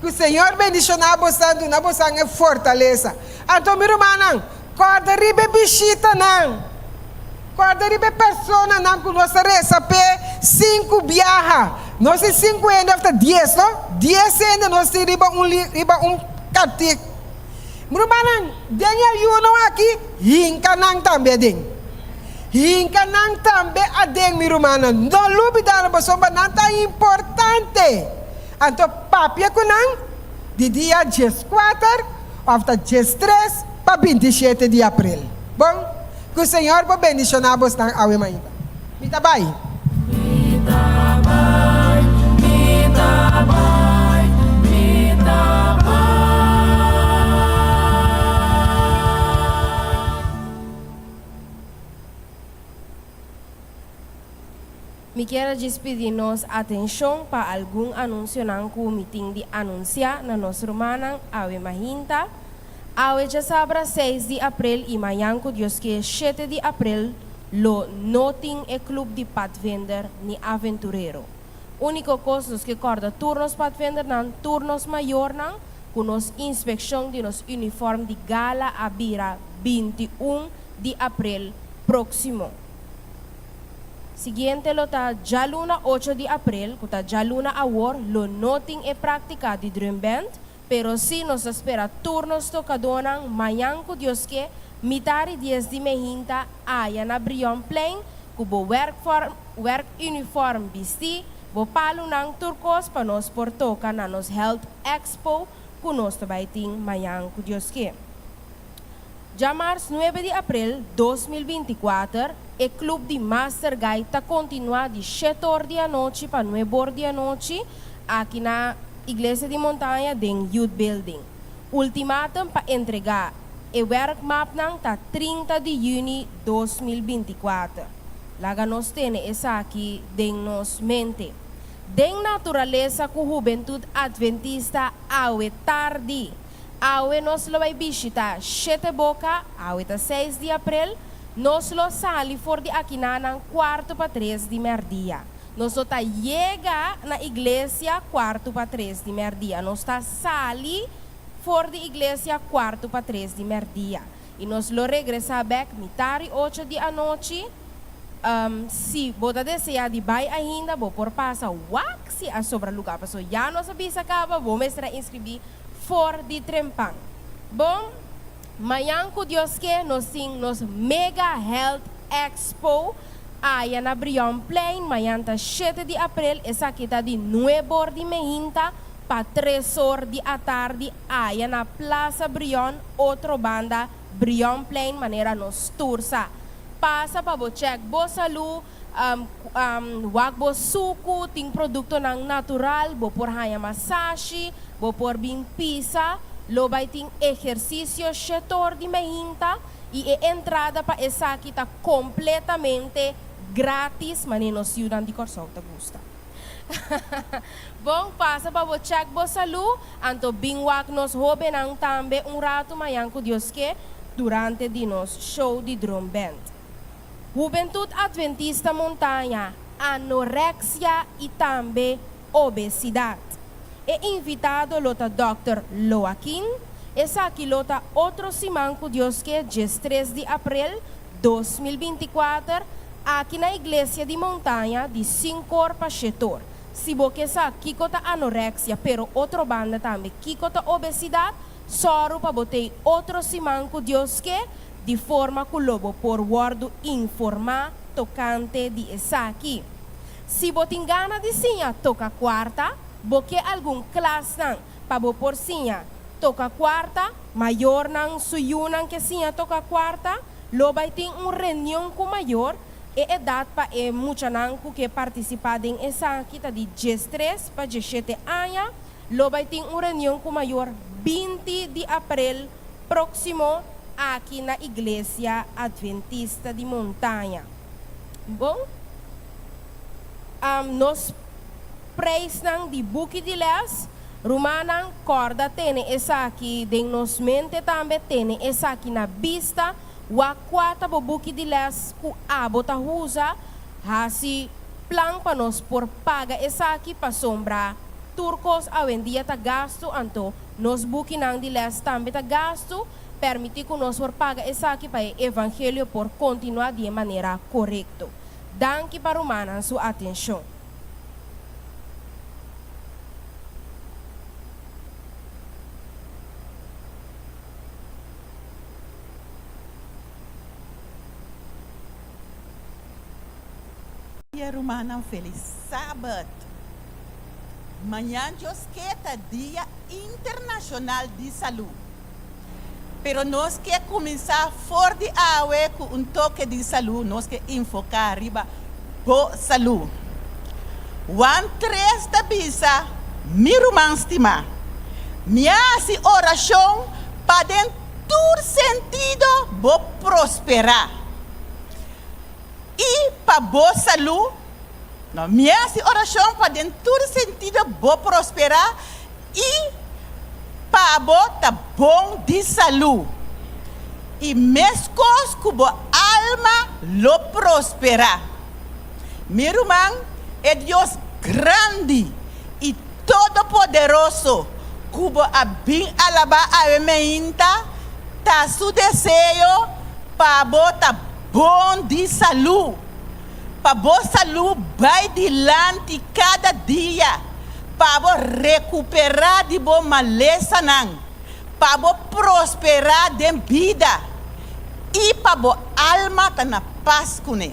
Ku Señor bendishoná bosan, duna bosan e fortalesa. Anto, mi rumannan, kòrda riba e bishitanan. Kòrda riba e personanan ku nos a resa p'e sinku biaha. Nos tin sinku hende òf ta dies, no? Dies hende nos tin riba un li, riba un kartik. Mi rumannan, den e ayuno aki, hinka nan tambe aden. Hinka nan tambe aden, mi rumannan. No lubidá nan, pasobra nan ta importante. Anto papia ku nan di dia dieskuater òf ta diestres pa bintishete di aprel. Bon? Ku Señor por bendishoná bosnan awe mainta. Mi ta bai. kier a djis pidi nos atenshon pa algun anunsionan ku mi tin di anunsiá na nos rumannan awe mahinta. Awe djasabra seis di aprel i mañan ku Dios ke shete di aprel lo no tin e club di padvinder ni aventurero. Úniko kos nos ke kòrda tur nos padvindernan, tur nos mayornan ku nos inspekshon di nos unifòrm di gala a bira 21 di aprel próksimo. Siguiente lo ta djaluna ocho di aprel, ku ta djaluna awor, lo no tin e práktika di drumband, pero sí nos ta spera tur nos tokadónan mañan ku Dios ke, mitari dies di mehinta aya na Brionplein ku bo wèrkfòrm, wèrkuniform bistí, bo palunan tur kos pa nos por toka na nos Health Expo ku nos ta bai tin mañan ku Dios ke. Djamars nuebe di aprel 2024, e club di Master Guide ta continua di shete or di anochi pa nuebe or di anochi aki na Iglesia di Montaña den Youth Building. Ultimatum pa entrega e werkmapnan ta 30 di juni 2024. Laga nos tene esaki den nos mente. Den naturalesa ku Hubentud Adventista awe tardi. Awe nos lo bai bishita Shete Boka, awe ta seis di aprel, nos lo sali for di akinanan kuartu pa tres di mèrdia. Nos no ta yega na iglesia kuartu pa tres di mèrdia, nos ta sali for di iglesia kuartu pa tres di mèrdia. I nos lo regresá bèk mitari ocho di anochi. Si bo ta deseá di bai ainda, bo por pasa wak si a sobra lugá, pasobra ya nos a bisa kaba, bo mester a inskribí for di trempan. Bon, mañan ku Dios ke nos tin nos Mega Health Expo aya na Brionplein, mañan ta shete di aprel, esaki ta di nuebe or di meinta pa tres or di atardi aya na Plaza Brion, otro banda Brionplein manera nos tur sa. Pasa pa bo chèk bo salú, Wak bo suku, tin produktonan natural, bo por haña masashi, bo por bin pisa, lo bai tin ehersisio shetor di meinta i e entrada pa esaki ta kompletamente gratis, manera nos yunan di Kòrsou ta gusta. Bon, pasa pa bo chèk bo salú, anto bin wak nos hóbennan tambe un ratu mañan ku Dios ke durante di nos show di drum band. Hubentud Adventista Montaña, anorexia y tambe obesidad. E invitado lo ta dòkter Loaquin, esaki lo ta otro siman cu Dios ke 13 di april 2024 aki na Iglesia di Montaña di sinkor pa shetor. Si bo ke sa kico ta anorexia pero otro banda tambe kico ta obesidad, sòru pa bo tei otro siman cu Dios ke di forma ku lo bo por wòrdu informá tokante di esaki. Si bo tin gana di siña toka kuarta, bo ke algun klasnan pa bo por siña toka kuarta, mayornan su yunan ke siña toka kuarta, lo bai tin un reunion ku mayor, e edat pa e muchanan ku ke partisipá den esaki ta di 13 pa 17 aña, lo bai tin un reunion ku mayor 20 di aprel próksimo aki na Iglesia Adventista di Montaña. Bon, nos preisnan di buki di lès, rumannan, kòrda tene esaki den nos mente tambe, tene esaki na bista, wak kua ta bo buki di lès ku abo ta usa, hasi plan pa nos por paga esaki pasobra tur kos awendia ta gastu, anto nos bukinan di lès tambe ta gastu, permití ku nos por paga esaki pa e evangelio por kontinuá di e manera korekto. Danki pa rumannan su atenshon. Dia rumannan felis sabat. Mañan Dios ke ta dia internashonal di salú. Pero nos ke kuminsá for di awe ku un toke di salú, nos ke infoká riba bo salú. Juan tres ta bisa, Mi ruman stimá, mi a hasi orashon pa den tur sentido bo prosperá i pa bo salú. No, mi a hasi orashon pa den tur sentido bo prosperá i pa bo ta bon di salú, i meskos ku bo alma lo prosperá. Mi ruman, e Dios grandi i todopoderoso ku bo a bin alabá awe meinta, ta su deseo pa bo ta bon di salú, pa bo salú bai dilanti kada dia, pa bo rekuperá di bo malesanan, pa bo prosperá den bida i pa bo alma ta na pas kuné.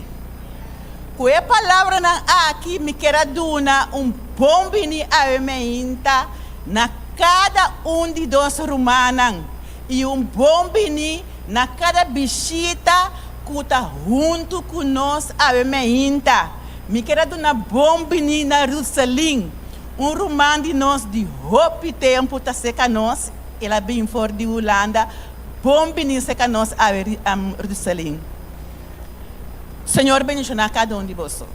Ku e palabranan aki mi kier a duna un bon bini awe meinta na kada un di nos rumannan i un bon bini na kada bishita ku ta huntu ku nos awe meinta. Mi kier a duna bon bini na Ruselin, un ruman di nos di hopi tempu ta seka nos, el a bin for di Hulanda. Bon bini seka nos awe Ruselin. Señor bendiciona cada un di boso.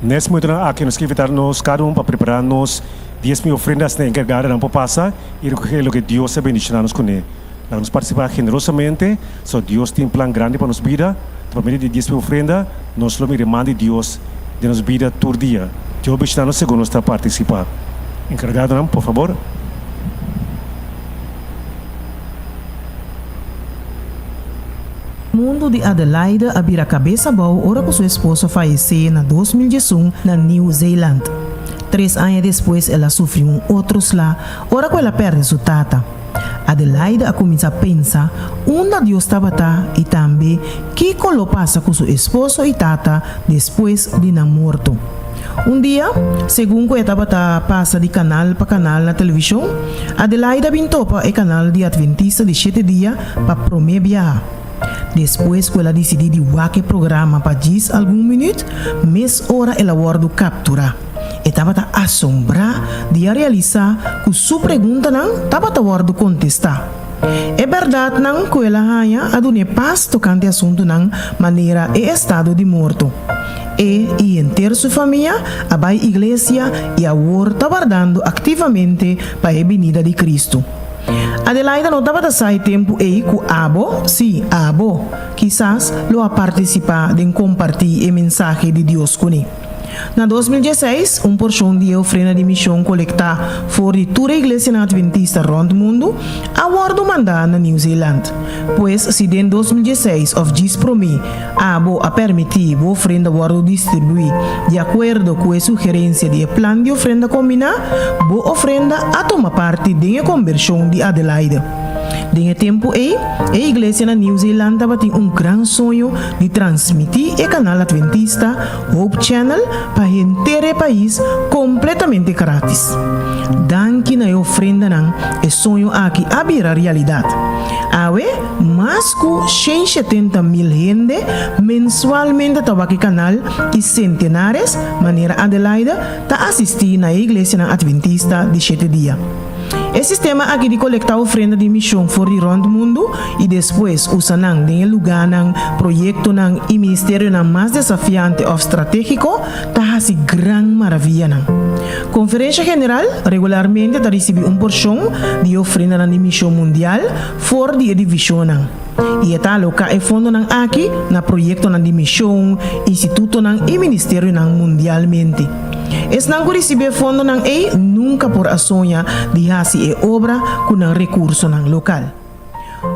Nes momentonan aki nos ke invitá nos kada un pa prepará nos diesmo i ofrenda asina enkargadonan por pasa i rekohé loke Dios a bendishoná nos kuné. Laga nos partisipá generosamente, so Dios tin plan grandi pa nos bida. Ta pa medio di diesmo i ofrenda nos lo mira e man di Dios den nos bida tur dia. Dios bendishoná nos segun nos ta partisipá. Enkargadonan, por fabor. Mundu di Adelaide a bira kabes abou ora ku su esposo a fayesé na 2011 na Nieuw Zeeland. Tres aña despues el a sufri un otro sla ora ku el a pèrdè su tata. Adelaide a kuminsá pensa unda Dios tabata i tambe kiko lo pasa ku su esposo i tata despues di nan morto. Un dia, segun ku e tabata pasa di kanal pa kanal na televishon, Adelaide a bin topa e kanal di Adventista di Shete Dia pa promé biaha. Despues ku el a disidí di wak e programa pa djis algun minüt, mes ora el a wòrdu kapturá. E tabata asombrá di a realisá ku su preguntanan tabata wòrdu kontestá. E bèrdatnan ku el a haña a dun'é pas tokante asuntunan manera e estado di morto. E i henter su famia a bai iglesia i awor ta wardando aktivamente pa e binida di Kristu. Adelaida no tabata sa e tempu ei ku abo, sí, abo, kisas lo a partisipá den kompartí e mensahe di Dios kuné. Na 2016, un porshon di e ofrenda di mishon kolektá for di tur e iglesianan adventista rònt mundu a wòrdu mandá na Nieuw Zeeland. Pues, si den 2016 òf djis promé Abo a permití bo ofrenda wòrdu distribuí di akuerdo ku e sugerensia di e plan di ofrenda kombiná, bo ofrenda a tuma parti den e kombershon di Adelaide. Den e tempu ei, e iglesia na Nieuw Zeeland tabatin un gran soño di transmití e kanal adventista Hope Channel pa henter e pais kompletamente gratis. Danki na e ofrendanan, e soño aki a bira realidat. Awe, mas ku 170 mil hende mensualmente ta wak e kanal i sentenares, manera Adelaide, ta asistí na e iglesianan adventista di shete dia. E sistema aki di kolektá ofrenda di mishon for di rònt mundu i despues usa nan den e lugánan, proyektonan i ministerionan mas desafiante òf stratégiko ta hasi gran maravianan. Konferensha General regularmente ta risibí un porshon di e ofrendanan di mishon mundial for di e divishonnan i e ta aloká e fondonan aki na proyektonan di mishon, institutonan i ministerionan mundialmente. Esnan ku risibí e fondonan ei nunka por a soña di hasi e obra ku nan rekursonan lokal.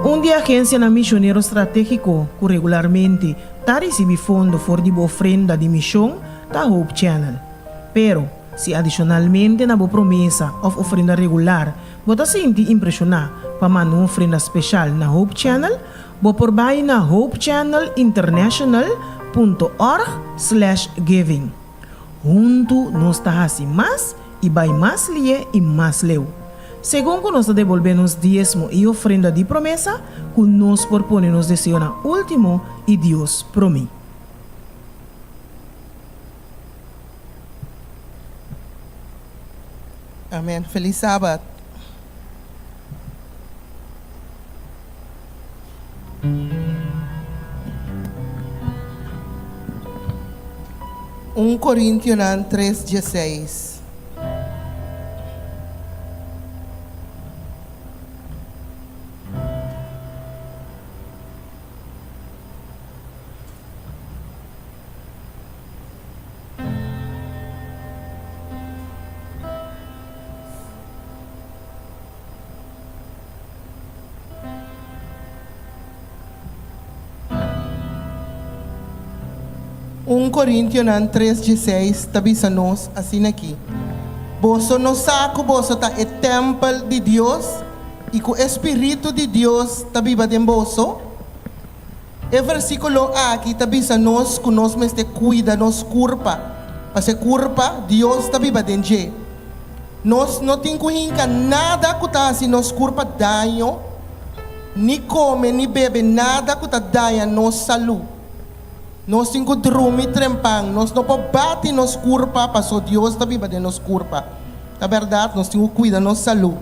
Un di e agensianan mishonero stratégiko ku regularmente ta risibí fondo for di bo ofrenda di mishon ta Hope Channel. Pero, si adishonalmente na bo promesa òf ofrenda regular bo ta sinti impreshoná pa manda un ofrenda speshal na Hope Channel, bo por bai na hopechannelinternational punto org slash giving. Huntu nos ta hasi mas i bai mas lié i mas leu. Segun ku nos ta debolbé nos diesmo i ofrenda di promesa, ku nos por pone nos deseonan último i Dios promé. Amen. Felis Sabat. Un Korintionan tres dieseis. Un Korintionan tres dieseis ta bisa nos asin'aki, Boso no sa ku boso ta e tèmpel di Dios i ku e spiritu di Dios ta biba den boso? E versíkulo aki ta bisa nos ku nos mester kuida nos kurpa, pas'e kurpa Dios ta biba den dje. Nos no tin ku hinka nada ku ta hasi nos kurpa daño, ni kome ni bebe nada ku ta daña nos salú. Nos tin ku drumi trempan, nos no por bati nos kurpa pasó Dios ta biba den nos kurpa. Ta bèrdat, nos tin ku kuida nos salú.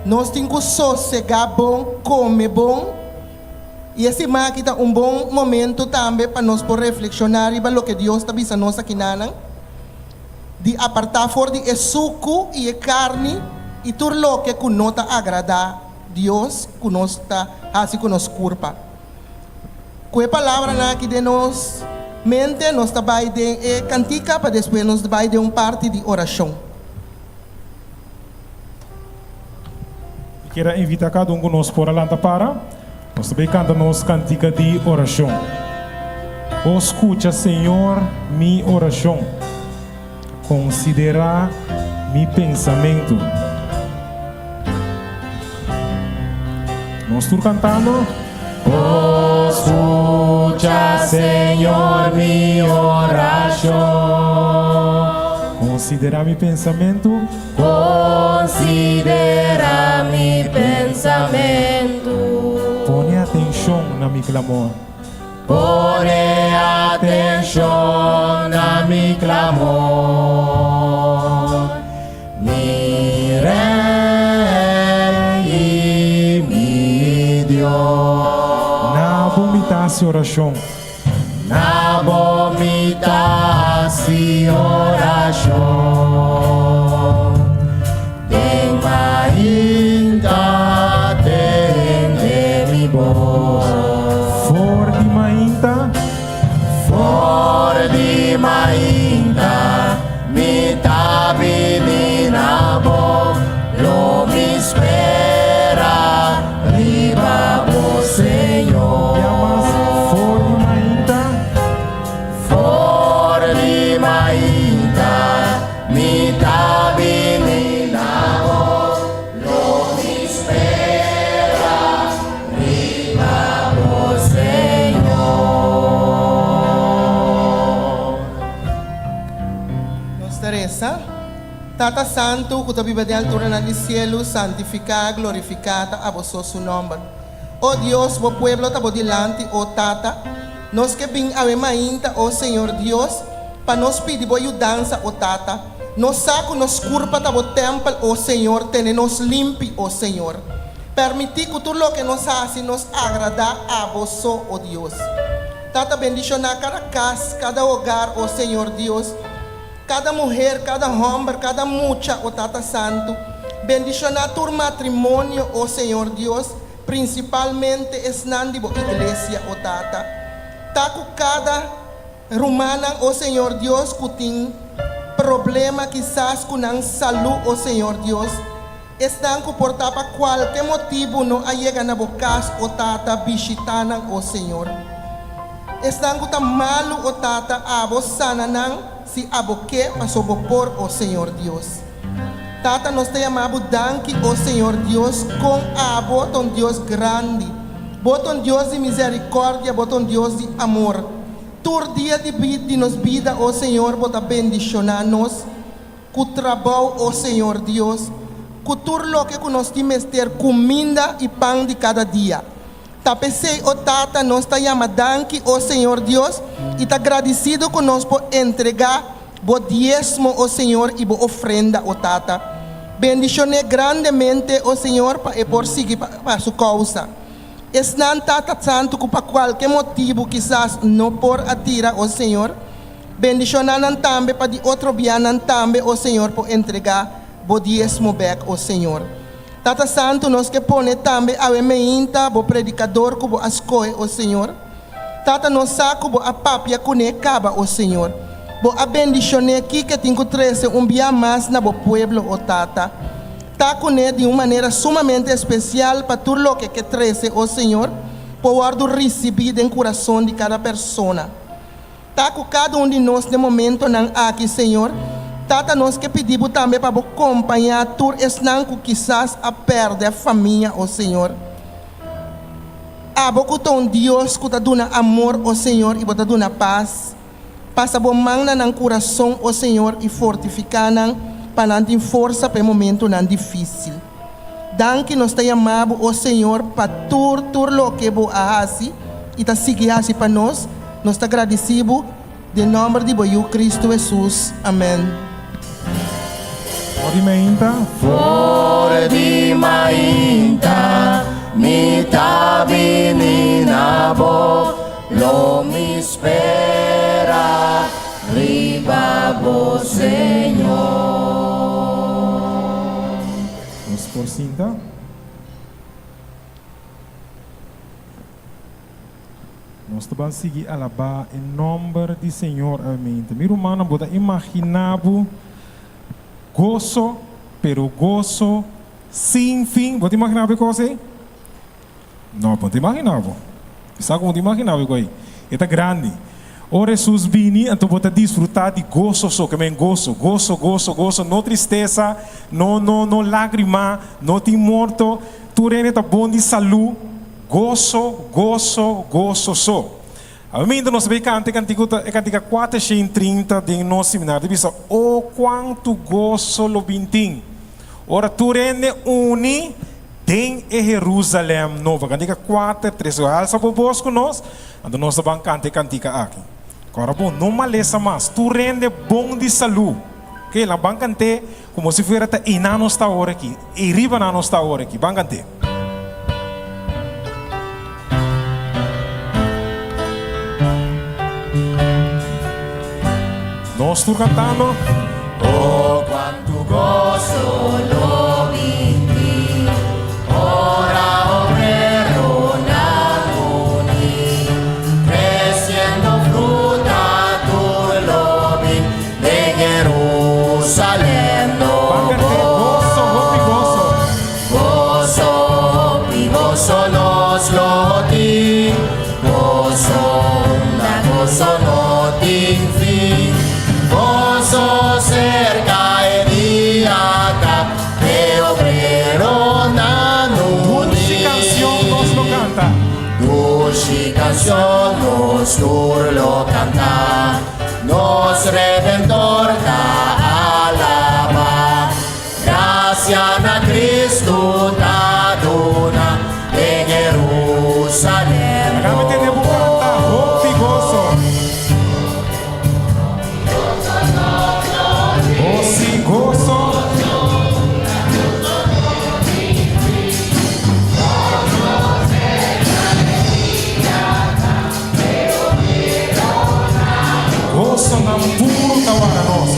Nos tin ku sosegá bon, kome bon, i e siman aki ta un bon momento tambe pa nos por reflekshoná riba loke Dios ta bisa nos akinanan, di apartá for di e suku i e karni i tur loke ku no ta agradá Dios ku nos ta hasi ku nos kurpa. Ku e palabranan aki den nos mente, nos ta bai den e kantika pa despues nos bai den un parti di orashon. Mi kier a invita cada un cu nos por a lanta para. Nos ta bay canta nos cantica di oracion. O scucha, Señor, mi oracion. Considera mi pensamento. Nos tur cantando. O scucha, Señor, mi oracion. Considera mi pensamento. Considera mi pensamentu. Pone atencion na mi clamor. Pone atencion na mi clamor. Mi Rey i mi Dios. Na bo mi ta hasi orashon. Na bo mi ta hasi orashon. Den mainta tende mi bos. For di mainta. For di mainta mi ta bini na bo, lo mi spera riba bo, Señor. Bia mas for di mainta. For di mainta mi ta bini na bo, lo mi spera riba bo, Señor. Nos ta resa, Tata Santu, ku ta biba den alturanan di sielu, santifiká, glorifiká ta abo so su nòmber. O Dios, bo pueblo ta bo dilanti, o Tata. Nos ke bin awe mainta, o Señor Dios, pa nos pidi bo yudansa, o Tata. Nos sa ku nos kurpa ta bo tèmpel, o Señor, tene nos limpi, o Señor. Pèrmití ku tur loke nos hasi nos agradá abo so, o Dios. Tata bendishoná kada kas, kada hogar, o Señor Dios, kada muher, kada hòmber, kada mucha, o Tata Santu. Bendishoná tur matrimonio, o Señor Dios, prinsipalmente esnan di bo iglesia, o Tata. Ta ku kada rumannan, o Señor Dios, ku tin problema kisas ku nan salú, o Señor Dios. Esnan ku por ta pa kualke motibu no a yega na bo kas, o Tata, bishitá nan, o Señor. Esnan ku ta malu, o Tata, abo sana nan, si abo ke, paso bo por, o Señor Dios. Tata, nos ta yama bo danki, o Señor Dios, kon abo ta un Dios grandi. Bo ta un Dios di misericordia, bo ta un Dios di amor. Tur dia di di nos bida, o Señor, bo ta bendishoná nos. Ku trabou, o Señor Dios, ku tur loke ku nos tin mester, kuminda i pan di kada dia. Ta p'esei, o Tata, nos ta yama danki, o Señor Dios, i ta gradisido ku nos por entregá bo diesmo, o Señor, i bo ofrenda, o Tata. Bendishon'é grandemente, o Señor, pa e por sigui pa su kousa. Esnan, Tata Santu, ku pa kualke motibu kisas no por a tira, o Señor, bendishoná nan tambe pa di otro bia nan tambe, o Señor, por entregá bo diesmo bèk, o Señor. Tata Santu, nos ke pone tambe awe meinta bo predikador ku bo a skohe, o Señor. Tata, nos sa ku bo a papia kuné kaba, o Señor. Bo a bendishon'é kiko tin ku trese un bia mas na bo pueblo, o Tata. Ta kuné di un manera sumamente espesial pa tur loke ke trese, o Señor, por wòrdu risibí den kurason di kada persona. Ta ku kada un di nos den momentonan aki, Señor. Tata, nos ke pidi Bo tambe pa Bo kompañá tur esnan ku kisas a pèrdè famia, o Señor. Abo ku ta un Dios ku ta duna amor, o Señor, i Bo ta duna pas. Pasa Bo man na nan kurason, o Señor, i fortifiká nan pa nan tin forsa pa e momentonan difísil. Danki nos ta yama Bo, o Señor, pa tur, tur loke Bo a hasi i ta sigui hasi pa nos. Nos ta gradisí Bo den nòmber di Bo Yu Kristu Hesus. Amèn. For di mainta. For di mainta mi ta bini na bo, lo mi spera riba bo, Señor. Nos por sinta. Nos ta ban sigui alabá e nòmber di Señor awemente. Mi rumannan, bo ta imaginá bo goso, pero goso sin fin? Bo ta imaginá bo e kos ei? No, bo no ta imaginá bo. Mi sa ku bo no ta imaginá bo e kos ei. E ta grandi. Ora Hesus bini, anto bo ta disfrutá di goso so, ke men goso, goso, goso, goso, no tristesa, no, no, no lágrima, no tin morto, tur hende ta bon di salú. Goso, goso, goso so. Awe minta nos ta bay canta e cantico ta e cantica 430 den nos seminario ta bisa O cuanto goso lo bin tin ora tur hende uni den e Jerusalem nobo. Cantica 4, 3 Alsa bo bos cu nos anto nos ta ban canta e cantica aki. Cora bon no malesa mas tur hende bon di salu. Ok la ban cant'e como si fuera ta eynan nos ta awor aki eyriba nan nos ta awor aki ban cant'e. Nos tur cantando. Oh cuantu gozo lo binti ora obreronan uni creciendo fruta tur lo bin Den Jerusalem nobo. Goso, hopi goso. Goso, hopi goso nos lo tin. Goso, unda goso no tin fin. Goso serka e dia ta e obreronan uni. Dushi canción nos lo canta. Dushi canción nos tur lo canta. Nos Redentor ta alabá. Gracia na Cristo ta duna den Jerusalem Laga mi tende bo canta hopi goso. Gosi goso. Gosonan puru ta warda nos.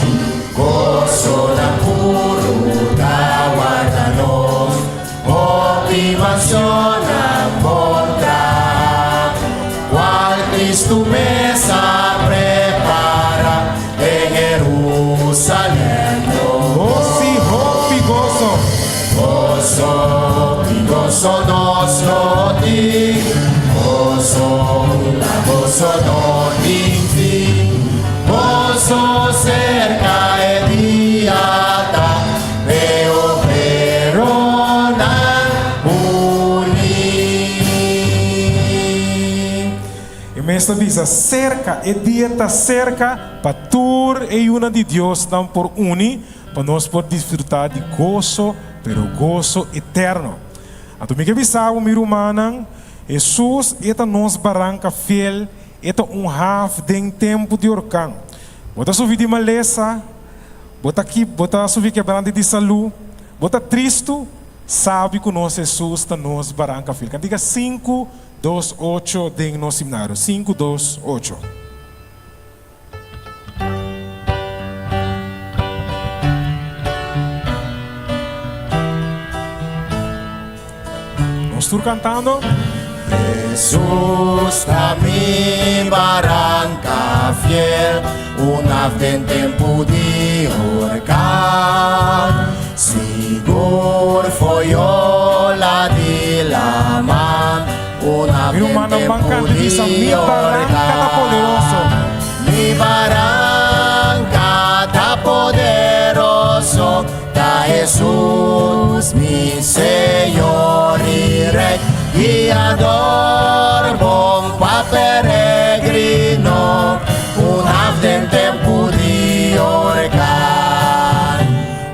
Gosonan puru ta warda nos. Hopi mansionnan bon traha, cual Cristo mes a prepara den Jerusalem nobo. Gosi hopi goso. Goso, hopi goso nos lo tin. Goso, la goso no tin fin. Goso serka e dia ta p'e obreronan uní. E mes ta bisa, Serka, e dia ta serka pa tur e yunan di Dios nan por uni pa nos por disfrutá di goso, pero goso eterno. Anto mi ke bisa bo, mi rumannan, Hesus e ta nos baranka fiel, e ta un haf den tempu di orkan. Bo ta sufri di malesa, bo ta ki, bo ta sufri kebrante di salú, bo ta tristu, sabi ku nos Hesus ta nos baranka fiel. Kantika sinku, dos, ocho den nos himnario. Sinku, dos, ocho. Nos tur kantando. Hesus ta mi baranka fiel, un haf den tempu di horkan. Sigur fo'i ola di laman, un haf Mi den rumannan ban tempu kanta i bisa, di Mi baranka ta poderoso. horkan. Mi baranka ta poderoso. Ta Hesus mi Señor i Rey, Guiador bon pa peregrino, un haf den tempu di orkan.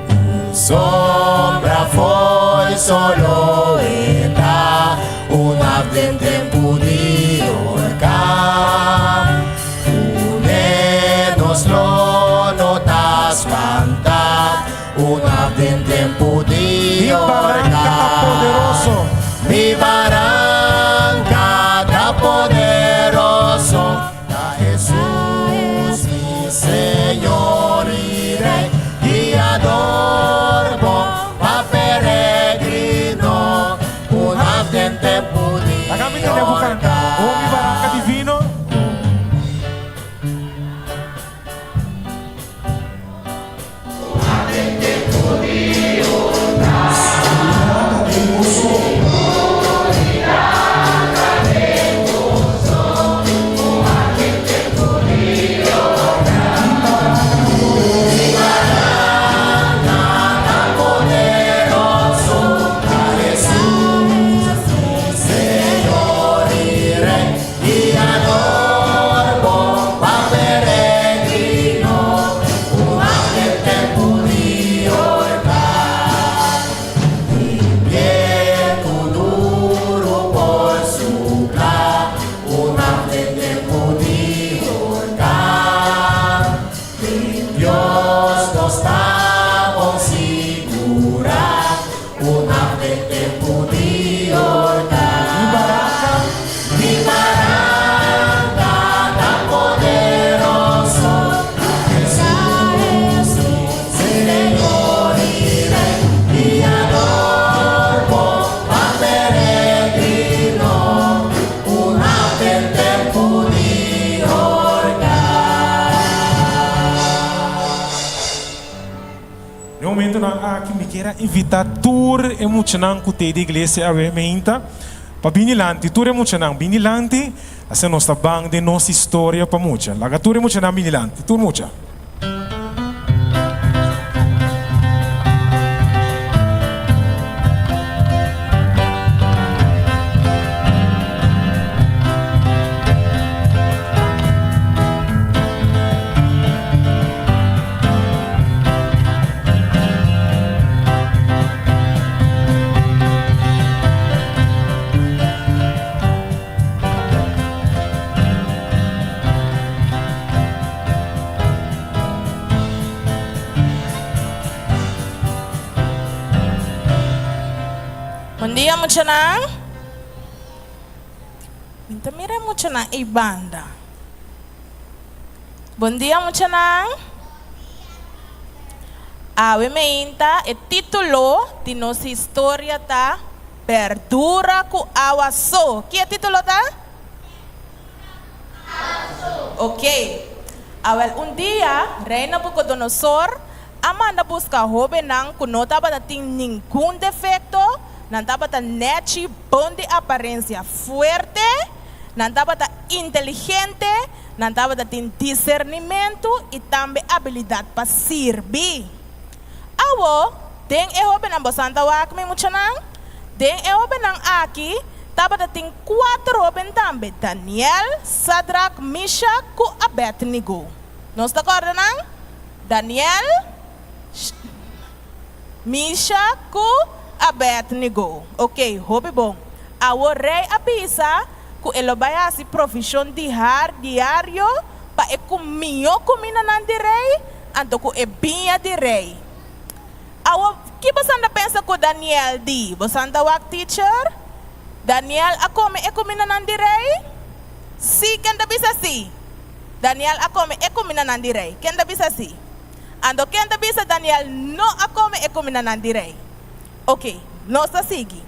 Un sombra fo'i solo e ta, un haf den tempu di orkan. Kuné nos lo no ta spantá, una den tempu di Mi baranka ta poderoso. orkan. Mi baranka ta poderoso, ta Hesus mi Señor i Rey, Guiador bon pa peregrino, una den tempu di Laga mi tende bo kanta. O mi baranka orkan. divino. Dios nos ta bon sigurá, un haf den tempu di orkan. Mi baranka. Mi baranka ta poderoso, Hesus mi Señor i Rey, Guiador bon pa peregrino, un haf den tempu di orkan. Den momentonan aki mi kier a invita tur e muchanan cu t'e di iglesia awe meinta pa bini lanti. Tur e muchanan bini lanti, asina nos ta ban den nos historia pa mucha. Laga tur e muchanan bini lanti, tur mucha. Bon dia muchanan. Mi ta mira e muchanan ei banda. Bon dia muchanan. Awe meinta e titulo di nos historia ta Berdura ku awa so. Ki e titulo ta? Ok. Awel un dia Rei Nabucodonosor a manda buska hobennan ku no tabata tin ningun defekto, nan tabata nèchi, bon di aparensia, fuerte, nan tabata inteligente, Nan tabata tin disernimentu i tambe abilidat pa sirbi. Awo, den e hobennan, bosan ta wak mi muchanan? Den e hobennan aki tabata tin kuater hoben tambe, Daniel, Sadrak, Mishak ku Abednego. Nos ta kòrda nan? Daniel, Mishak ku Abednego. Oke, hopi bon. Awo rei a bisa ku e lo bai hasi provishon di har diario. pa e ku mihó kumindanan di rei, anto ku e biña di rei. Awo, ki bosan ta pensa ku Daniel di? Bosan ta wak, teacher? Daniel a kome e kumindanan di rei? Sí, ken ta bisa sí? Daniel a kome e kumindanan di rei. Ken ta bisa sí? Anto ken ta bisa Daniel no a kome e kumindanan di rei? Oké, nos ta sigui.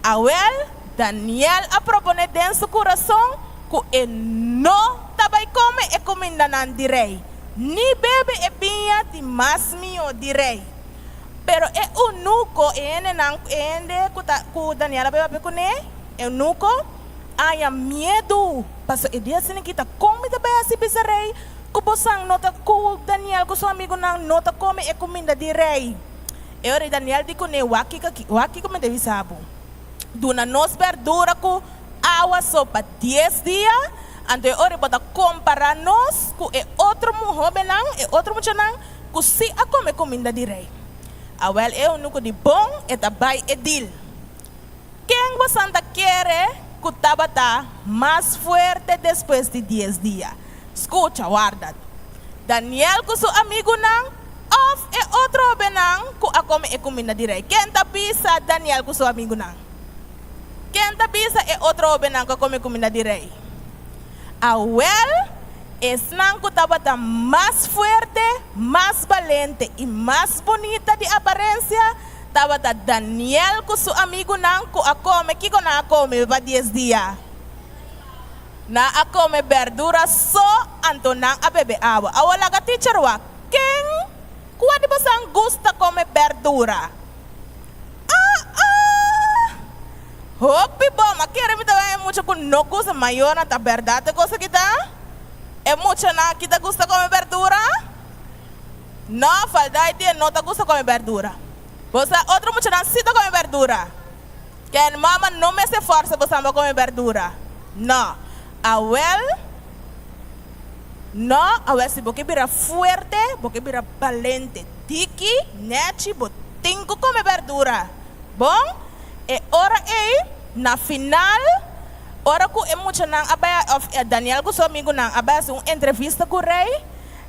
Awel, Daniel a proponé den su kurason ku e no ta bai kome e kumindanan di rei, ni bebe e biña di mas mihó di rei. Pero e eunuko, e hendenan, e hende ku ta, ku Daniel a bai papia kuné, eunuko, a haña miedu, pasobra e di asina kita, Kon mi ta bai hasi bisa rei ku bosan no ta, ku Daniel ku su amigunan no ta kome e kuminda di rei? E ora Daniel di kuné, Wak kiko aki, wak kiko mi ta bisa bo. Duna nos berdura ku awa so pa dies dia, anto e ora bo ta kompará nos ku e otro hóbennan, e otro muchanan ku sí a kome kuminda di rei. Awèl e eunuko di, Bon, e ta bai e dil. Ken bosan ta kere ku tabata mas fuerte despues di dies dia? Skucha, warda. Daniel ku su amigunan òf e otro hóbennan ku a kome e kuminda di rei? Ken ta bisa Daniel ku su amigunan? Ken ta bisa e otro hóbennan ku a kome kuminda di rei? Awèl, esnan ku tabata mas fuerte, mas balente i mas bunita di aparensia tabata Daniel ku su amigunan ku a kome. Kiko nan a kome pa dies dia? Nan a kome berdura so, anto nan a bebe awa. Awor laga teacher wak, ken kua di bosan gusta kome berdura? Ah ah! Hopi bon, ma kere mi ta wak e mucha ku no gusta, mayornan ta bèrdat e kos aki ta? E muchanan aki ta gusta kome berdura? No, faldai di e no ta gusta kome berdura. Bo sa otro muchanan si ta kome berdura. Ken mama no mester forsa bosan pa come berdura. No. Awel, no, awel si bo ke bira fuerte, bo ke bira balente, diki, nechi, bo tin ku come berdura. Bon? E ora ei, na final, ora ku e muchanan a bai, of Daniel ku su amigunan a bai hasi un entrevista ku rei,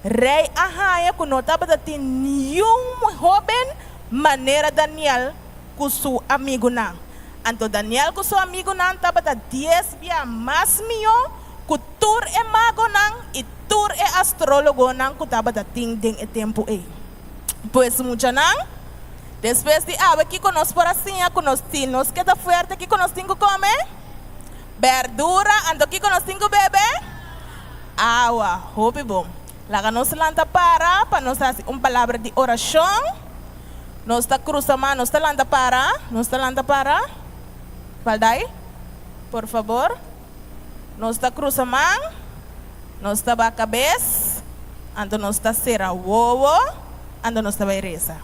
rei a haña ku no tabata tin niun hoben manera Daniel ku su amigunan. Anto Daniel ku su amigunan tabata dies bia mas mihó ku tur e magonan i tur e astrólogonan ku tabata tin den e tempu ei. Pues muchanan, despues di awe kiko nos por a siña ku nos tin nos keda fuerte kiko nos tin ku kome? Berdura, anto kiko nos tin ku bebe? Awa. Hopi bon. Laga nos lanta para pa nos hasi un palabra di orashon. Nos ta cruza man, nos ta lanta para, nos ta lanta para. Valdai, por favor. Nos ta cruza man, nos ta baha cabes, anto nos ta cera wowo, anto nos ta bay reza.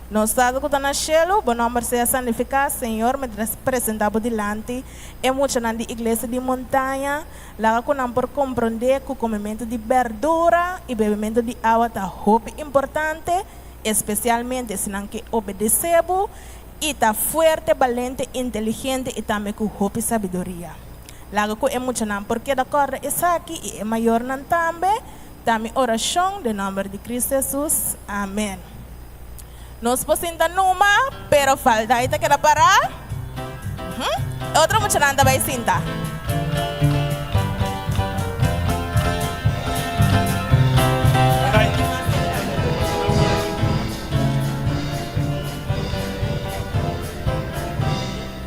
Nos Tata cu ta na cielo, bo nomber sea santifica, Señor, mi ta presenta bo dilanti e muchanan di Iglesia di Montaña, laga cu nan por comprende cu comemento di berdura y bebemento di awa ta hopi importante, Espesialmente si nan ke obedesé bo i ta fuerte, balente, inteligente i tambe ku hopi sabiduria. Laga ku e muchanan por keda kòrda esaki i e mayornan tambe, ta mi orashon den nòmber di Kristu Hesus. Amen. Nos por sinta numa, pero falta i ta keda pará. E otro muchanan ta bai sinta.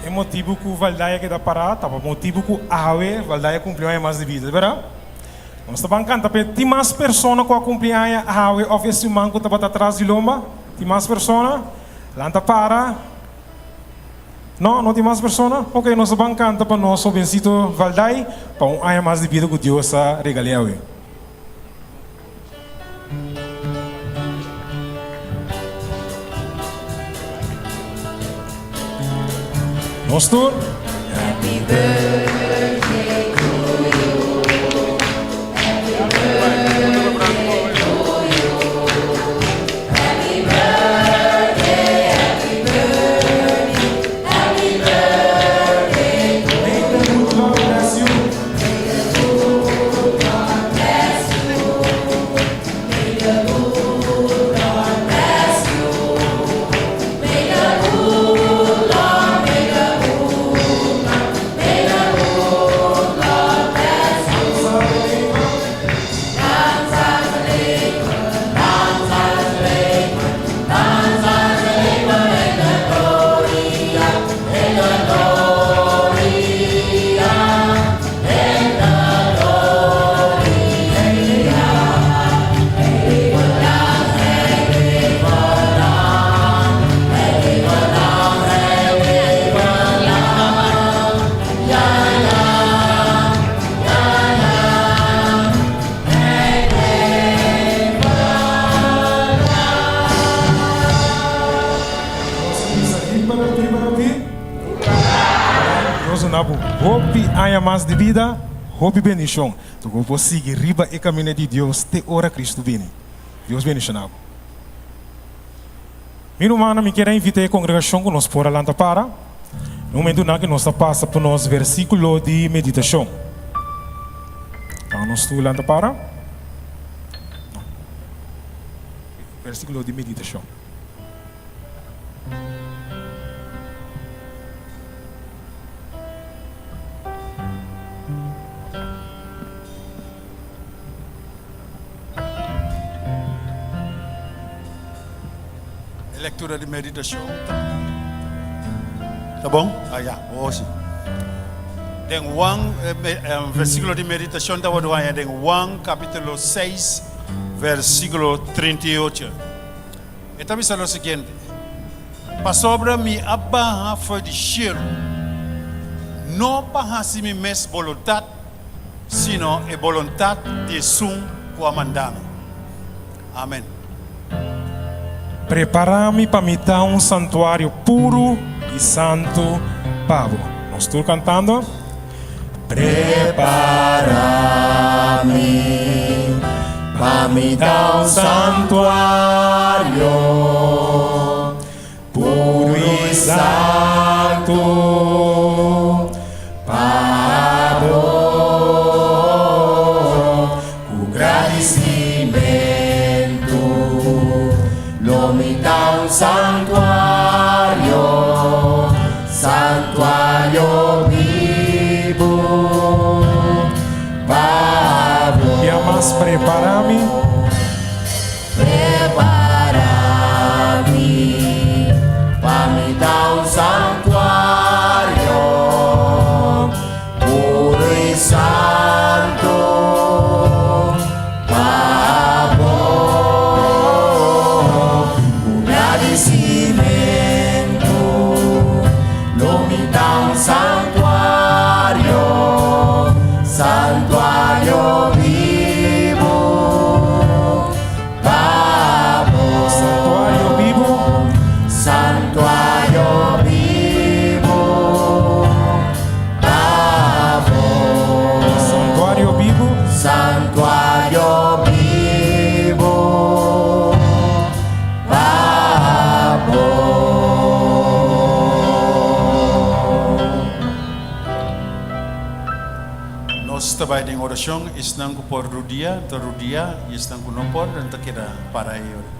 E motibu ku Valdaya keda pará ta pa motibu ku awe Valdaya kumpli un aña mas di bida, bèrdat? Nos ta ban kanta p'e. Tin mas persona ku a kumpli aña awe òf e siman ku tabata tras di lomba? Tin mas persona? Lanta para. No, no tin mas persona? Ok, nos ta ban canta pa nos hobencito Valday pa un aña mas di bida cu Dios a regal'é awe. Nos tur. Happy birthday to you. Happy birthday to you. Happy birthday, happy birthday, happy birthday to May the good Lord bless you. May the good Lord bless you. duna bo hopi aña mas di bida, hopi bendishon. Tur ku bo por sigui riba e kaminda di Dios te ora Kristu bini. Dios bendishoná bo. Mi rumannan, mi kier a invita e kongregashon ku nos por a lanta para e momentunan ku nos ta pasa pa nos versíkulo di meditashon. Laga nos tur lanta para. Versíkulo di meditashon. E lectura di meditacion ta Ta bon? Ah ya, oh si. Den Juan, versiculo di meditacion ta worde haña den Juan capítulo 6, versiculo 38. E ta bisa lo siguiente, Pasobra mi a baha for di shelu, no pa hasi mi mes boluntat, sino e boluntat di esun ku a manda mi. Amen. Prepará mi pa mi ta un santuario puru i santu pa bo. Nos tur kantando. Prepará mi pa mi ta un santuario puru i santu pa bo. Ku gradisimentu lo mi ta un santuario, santuario bibu pa bo. Bia mas prepará mi. Prepará mi pa mi ta un santuario puro i santu pa bo. Ku gradisimentu lo mi ta un santuario, santuario bibu pa bo. Santuario bibu. Santuario bibu pa bo. Santuario bibu. Santuario bibu pa bo. Nos ta bai den orashon, esnan ku por rudia ta rudia i esnan ku no por nan ta keda para ei ora.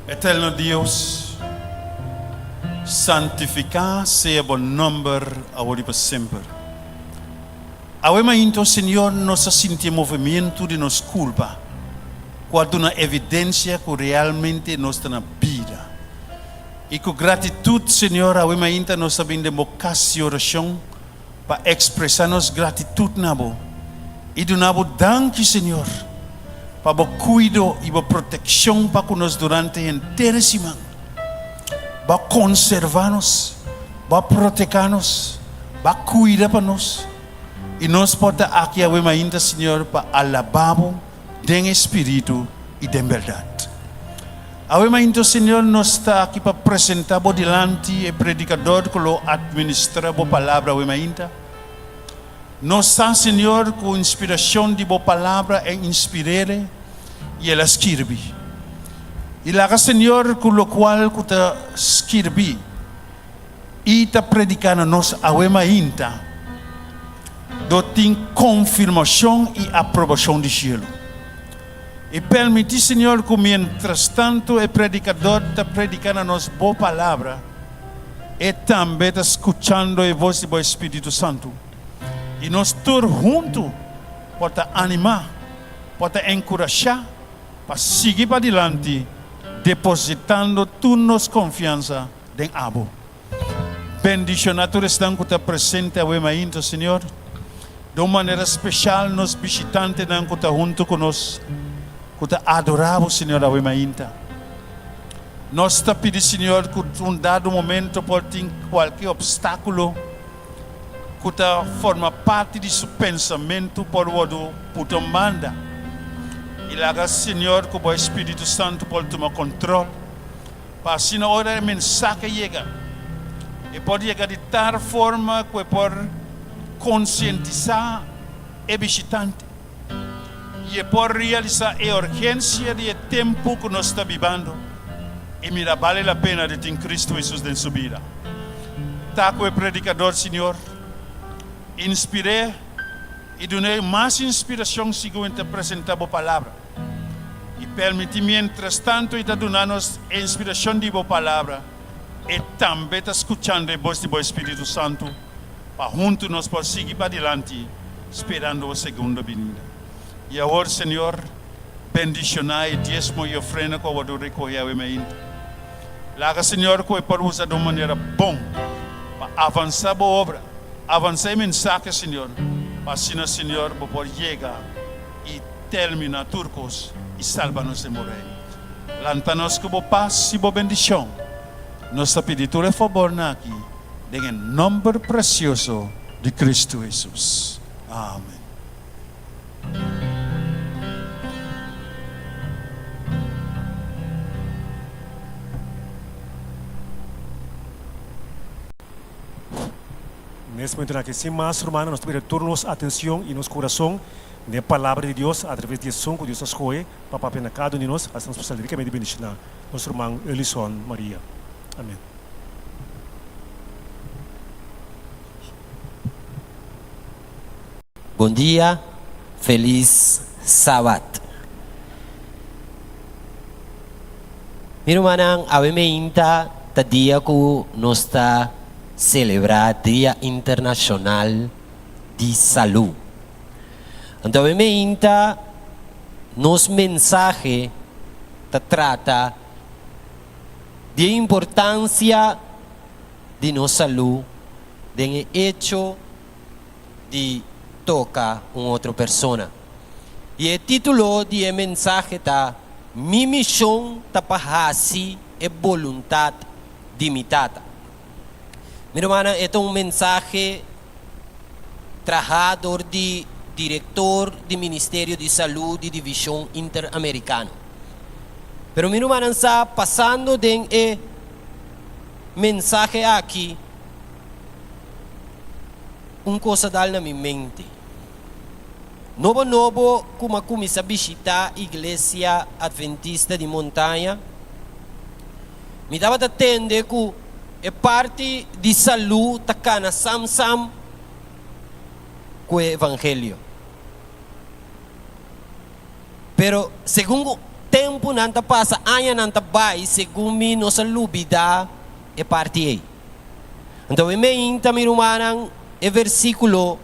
Eterno Dios, santifiká sea bo nòmber awor i pa semper. Awe mainta, Señor, nos a sinti e movimiento di nos culpa, cu a duna evidencia cu realmente nos ta na bida. Y cu gratitud, Señor, awe mainta nos ta bin den Bo cas di oracion pa expresa nos gratitud na Bo y duna Bo danki, Señor, pa Bo cuido y Bo proteccion pa cu nos durante henter e siman. Bo a conserva nos, Bo a proteca nos. Ba cuida pa nos y nos por ta aki awe mainta, Señor, pa alaba Bo den espiritu y den berdad. Awe mainta, Señor, nos ta aki pa presenta Bo dilanti e predicador cu lo administra Bo palabra awe mainta. Nos sa, Señor, cu inspiracion di Bo palabra e inspirele y el a skirbi. Y laga, Señor, cu locual cu ta skirbi, i ta prediká na nos awe mainta do tin konfirmashon i aprobashon di shelu. I permití, Señor, ku mientrastantu e predikador ta prediká na nos Bo Palabra, e tambe ta skuchando e vos di Bo Espíritu Santu, i nos tur huntu por ta animá, por ta enkurashá pa sigui padilanti depositando tur nos konfiansa den abo. Bendiciona tur esnan cu ta presente awe mainta, Señor. Den un manera special nos bishitantenan cu ta hunto cu nos, cu ta adora Bo, Señor, awe mainta. Nos ta pidi, Señor, cu un dado momento por tin cualke obstaculo cu ta forma parti di su pensamento por wordo puta un banda. Y laga, Señor, cu Bo Espiritu Santo por tuma control. Pa asina ora e mensahe yega, e por yega di tal forma ku e por konsientisá e bishitante i e por realisá e urgensia di e tempu ku nos ta bibando i mira bale la pena di tin Kristu Hesus den su bida. Ta ku e predikador, Señor, inspir'é i dun'é mas inspirashon segun e ta presentá Bo Palabra. I permití miéntras tantu e ta duna nos e inspirashon di Bo Palabra, e tambe ta skuchando e bos di Bo Espíritu Santu pa huntu nos por sigui padilanti sperando Bo segundo binida. I awor, Señor, bendishoná e diesmo i ofrenda ku a wòrdu rekohé awe mainta. Laga, Señor, ku e por usa di un manera bon pa avansá Bo obra, avansá e mensahe, Señor, pa asina, Señor, Bo por yega i terminá tur kos i salba nos den Bo Reino. Lanta nos ku Bo pas i Bo bendishon. Nos ta pidi tur e fabornan aki den e nòmber presioso di Kristu Hesus. Amen. Nes momentonan aki, sin mas, rumannan, nos ta pidi tur nos atencion i nos curason n'e Palabra di Dios atraves di esun cu Dios a scohe pa papia na cada un di nos, asina nos por sali ricamente bendiciona nos ruman Eulison Maria. Amen. Bon dia, felis Sabat. Mi rumannan, awe meinta ta dia ku nos ta selebrá Dia Internashonal di Salú. Anto awe meinta nos mensahe ta trata di e importansia di nos salú den e echo di toka un otro persona. I e título di e mensahe ta Mi mishon ta pa hasi e boluntat di mi Tata. Mi rumannan, e ta un mensahe trahá dor di direktor di Ministerio di Salú di Divishon Interamerikano. Pero mi rumannan sa, pasando den e mensahe aki, Un kos a dal na mi mente. Nobo nobo ku m'a kuminsá bishitá Iglesia Adventista di Montaña, mi tabata tende ku e parti di salú ta kana sam sam ku e evangelio. Pero segun ku tempunan ta pasa, añanan ta bai, segun mi nos a lubidá e parti ei. Anto e meinta, mi rumannan, e versíkulo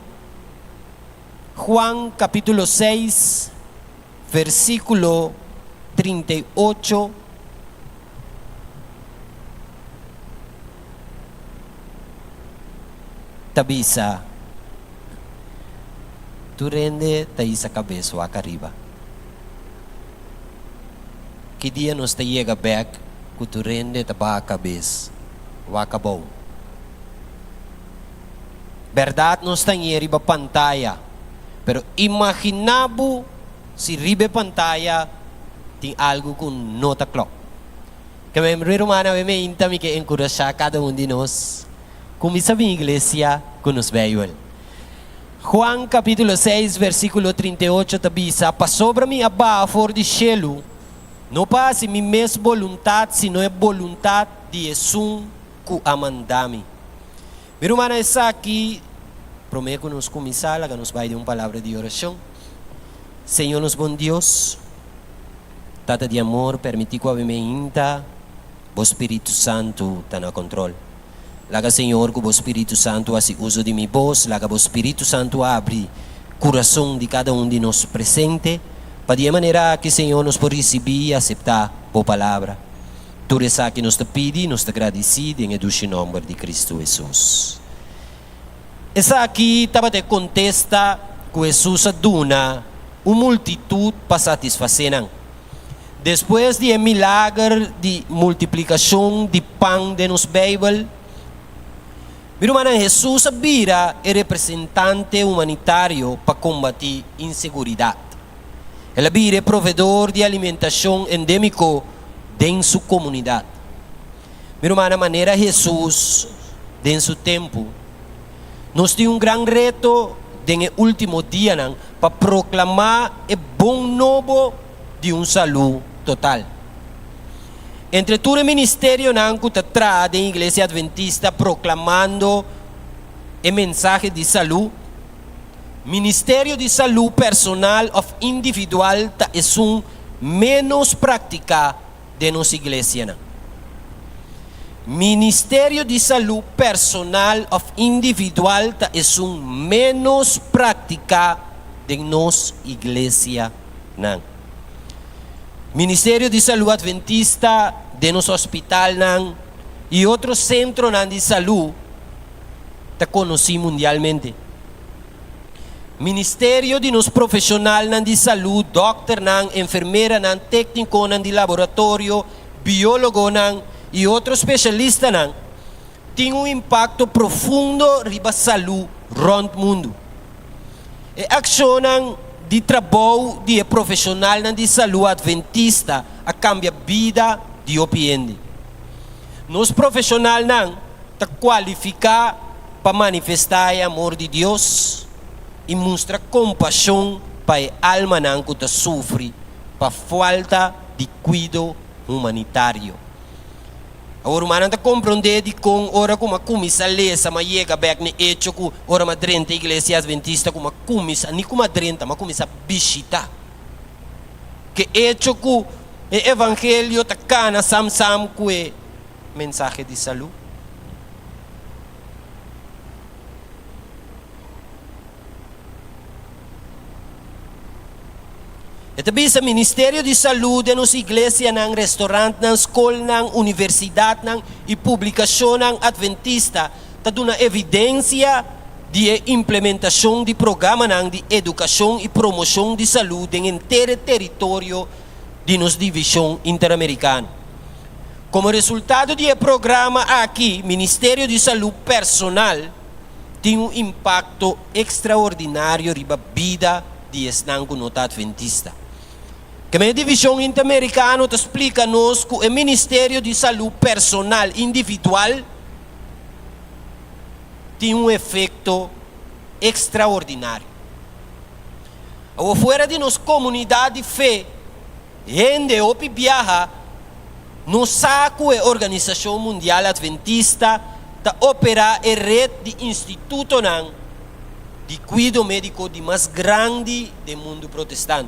Juan kapítulo seis, versíkulo 38, ta bisa, Tur hende ta hisa kabes wak ariba. Ki dia nos ta yega bek ku tur hende ta baha kabes wak abou? Bèrdat nos ta ñe riba pantaya, pero imaginá bo si riba e pantaya tin algu ku no ta klòp. Ke mi rumannan, mi meinta mi ke enkurashá kada un di nos kuminsá bin iglesia ku nos Beibel. Juan kapítulo seis versíkulo 38 ta bisa, Pasobra mi a baha for di shelu, no pa hasi mi mes boluntat, sino e boluntat di esun ku a manda mi. Mi rumannan, esaki, promé ku nos kuminsá, laga nos bai den un palabra di orashon. Señor nos bon Dios, Tata di amor, permití ku awe meinta Bo Spiritu Santu ta na kontrol. Laga Señor ku Bo Spiritu Santu hasi uso di mi bos, laga Bo Spiritu Santu abri kurason di kada un di nos presente, pa di e manera aki, Señor, nos por risibí i aseptá Bo Palabra. Tur esaki nos ta pidi i nos ta gradisí den e dushi nòmber di Kristu Hesus. Esaki tabata e kontesta ku Hesus a duna un multitut pa satisfasé nan. Despues di e milager di multiplikashon di pan den nos Beibel, mi rumannan, Hesus a bira e representante humanitario pa kombatí inseguridat. El a bira e provedor di alimentashon endémiko den su komunidat. Mi rumannan, manera Hesus den su tempu, nos tin un gran reto den e último dianan pa proklamá e bon nobo di un salú total. Entre tur e ministerionan ku ta traha den Iglesia Adventista proklamando e mensahe di salú, ministerio di salú personal òf individual ta esun ménos praktiká den nos iglesianan. Ministerio di salú personal òf individual ta esun ménos praktiká den nos iglesianan. Ministerio di Salú Adventista den nos hospitalnan i otro sentronan di salú ta konosí mundialmente. Ministerio di nos profeshonalnan di salú, dòkternan, enfermeranan, téknikonan di laboratorio, biólogonan i otro spesialistanan, tin un impakto profundo riba salú rònt mundu. E akshonnan di trabou di e profeshonalnan di salú atventista a kambia bida di hopi hende. Nos profeshonalnan ta kualifiká pa manifestá e amor di Dios i mustra kompashon pa e almanan ku ta sufri pa falta di kuido humanitario. Awor rumannan ta komprondé dikon ora ku m'a kuminsá lesa m'a yega bèk n'e echo ku ora m'a drenta Iglesia Adventista ku m'a kuminsá, ni ku m'a drenta, m'a kuminsá bishitá. Ke echo ku e evangelio ta kana sam sam ku e mensahe di salú. E ta bisa Ministerio di Salú den nos iglesianan, restaurantnan, skolnan, universidatnan i publikashonnan adventista ta duna evidensia di e implementashon di programanan di edukashon i promoshon di salú den henter e teritorio di nos Divishon Interamerikano. Komo resultado di e programa aki, Ministerio di Salú Personal tin un impakto ekstraordinario riba bida di esnan ku no ta adventista. Keme Divishon Interamerikano ta splika nos ku e Ministerio di Salú Personal individual tin un efekto ekstraordinario. Awor fuera di nos komunidat di fe, Hende hopi biaha no sa ku e Organisashon Mundial Adventista ta operá e ret di institutonan di kuido médiko di mas grandi den mundu protestant.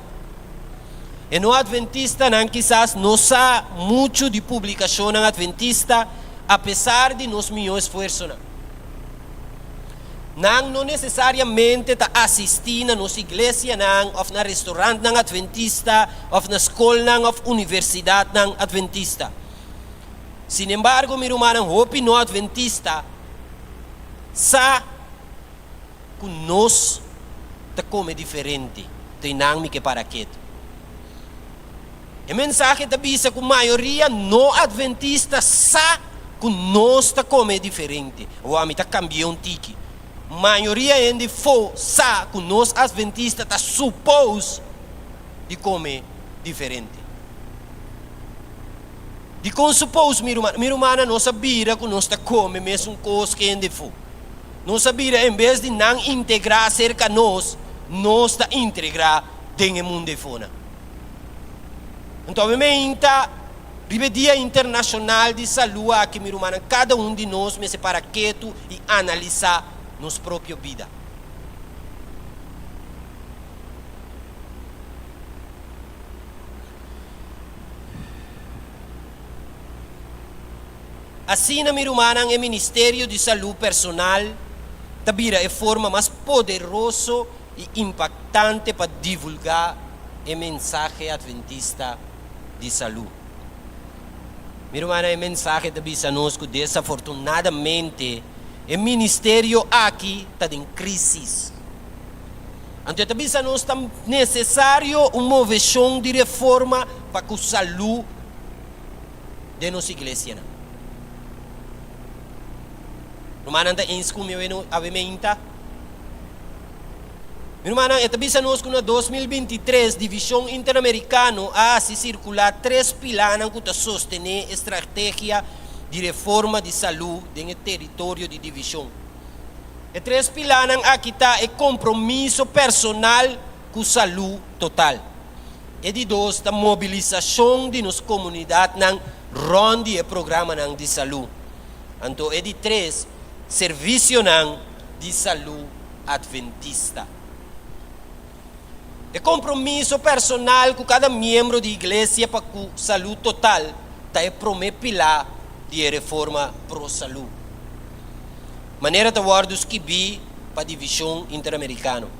E no adventistanan kisas no sa muchu di publikashonnan adventista apesar di nos mihó esfuersonan. Nan no nesesariamente ta asistí na nos iglesianan òf na restorantnan adventista òf na skolnan òf universidatnan adventista. Sinembargo, mi rumannan, hopi no adventista sa ku nos ta kome diferente. Te nan mi ke para ketu. E mensahe ta bisa ku mayoria no adventista sa ku nos ta kome diferente. Awor ami ta kambia un tiki. Mayoria hende fo sa ku nos adventista ta supos di kome diferente. Dikon supos mi ruman? Mi rumannan nos a bira ku nos ta kome mesun kos ku hende fo. Nos a bira en bes di nan integrá serka nos, nos ta integrá den e mundu efonan. Anto mi meinta riba e Dia Internashonal di Salú aki, mi rumannan, kada un di nos mester para ketu i analisá nos propio bida. Asina, mi rumannan, e ministerio di salú personal ta bira e forma mas poderoso i impaktante pa divulgá e mensahe adventista di salú. Mi rumannan, e mensahe ta bisa nos ku desafortunadamente e ministerio aki ta den krísis. Anto e ta bisa nos ta nesesario un moveshon di reforma pa ku salú den nos iglesianan. Rumannan ta eens ku mi awe meinta? Mi rumannan, e ta bisa nos ku na 2023 Divishon Interamerikano a hasi sirkulá tres pilánan ku ta sostené e strategia di reforma di salú den e teritorio di divishon. E tres pilánan aki ta e kompromiso personal ku salú total. E di dos ta mobilisashon di nos komunidatnan rònt di e programanan di salú. Anto e di tres, servisionan di salú atventista. E kompromiso personal ku kada miembro di Iglesia pa ku salú total ta e promé pilá di e reforma pro salú. Manera ta wòrdu skibí pa Divishon Interamerikano.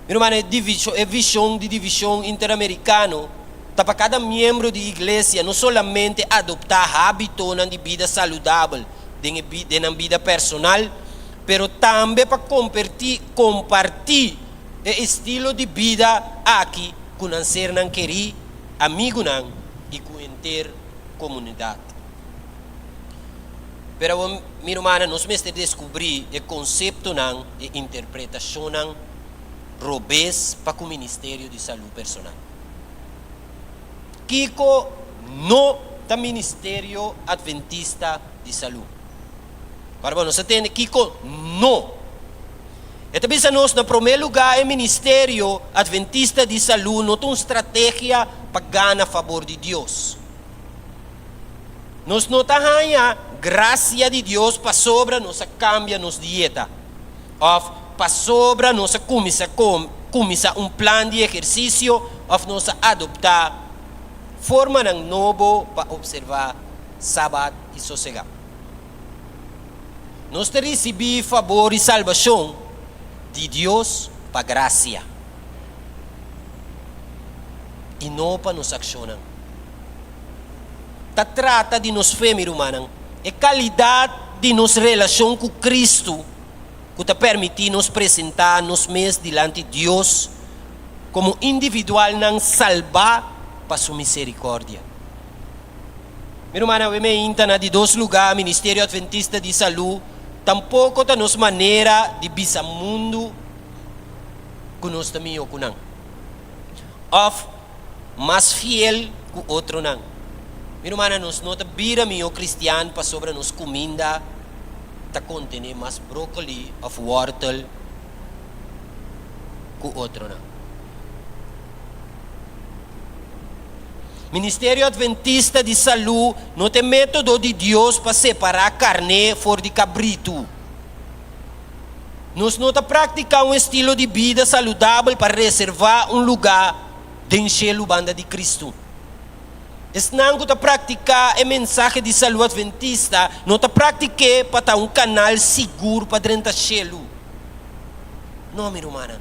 Mi ruman, e divishon, e vishon di Divishon Interamerikano ta pa kada miembro di Iglesia no solamente adoptá hábitonan di bida saludabel den e den nan bida personal, pero tambe pa kompertí, kompartí e estilo di bida aki ku nan sernan kerí, amigunan i ku henter komunidat. Pero awor, mi rumannan, nos mester deskubrí e konseptonan i interpretashonnan robes pa ku ministerio di salú personal. Kiko no ta ministerio atventista di salú? Ora bo nos a tende kiko no. E ta bisa nos na promé lugá e ministerio atventista di salú no ta un strategia pa gana fabor di Dios. Nos no ta haña grasia di Dios pasobra nos a kambia nos dieta òf pasobra nos a kuminsá kuminsá un plan di ehersisio òf nos a adoptá formanan nobo pa opservá Sabat i sosegá. Nos ta risibí fabor i salbashon di Dios pa grasia i no pa nos akshonnan. Ta trata di nos fe, mi rumannan, e kalidat di nos relashon ku Kristu ku ta permití nos presentá nos mes dilanti Dios komo individualnan salbá pa su miserikòrdia. Mi rumannan, awe meinta na di dos lugá, Ministerio Adventista di Salú tampoko ta nos manera di bisa mundu ku nos ta mihó ku nan òf mas fiel ku otronan. Mi rumannan, nos no ta bira mihó kristian pasobra nos kuminda ta kontené mas brokoli òf wòrtel ku otronan. Ministerio Adventista di Salú no ta e método di Dios pa separá karné for di kabritu. Nos no ta praktiká un estilo di bida saludabel pa reservá un lugá den shelu banda di Kristu. Esnan ku ta praktiká e mensahe di salú adventista no ta praktik'é pa ta un kanal sigur pa drenta shelu. No, mi rumannan.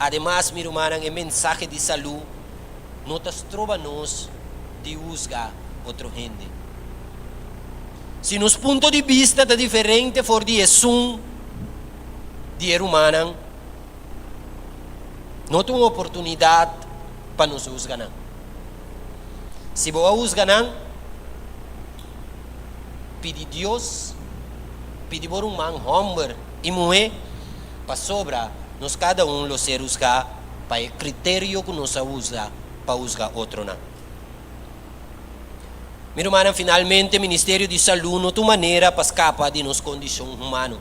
Ademas, mi rumannan, e mensahe di salú no ta stroba nos di husga otro hende. Si nos punto di bista ta diferente for di esun di e rumannan, no ta un oportunidat pa nos husga nan. Si bo a husga nan, pidi Dios, pidi bo ruman hòmber i muhé, pasobra nos kada un lo ser husgá pa e kriterio ku nos a usa pa husga otronan. Mi rumannan, finalmente Ministerio di Salú no ta un manera pa skapa di nos kondishon humano.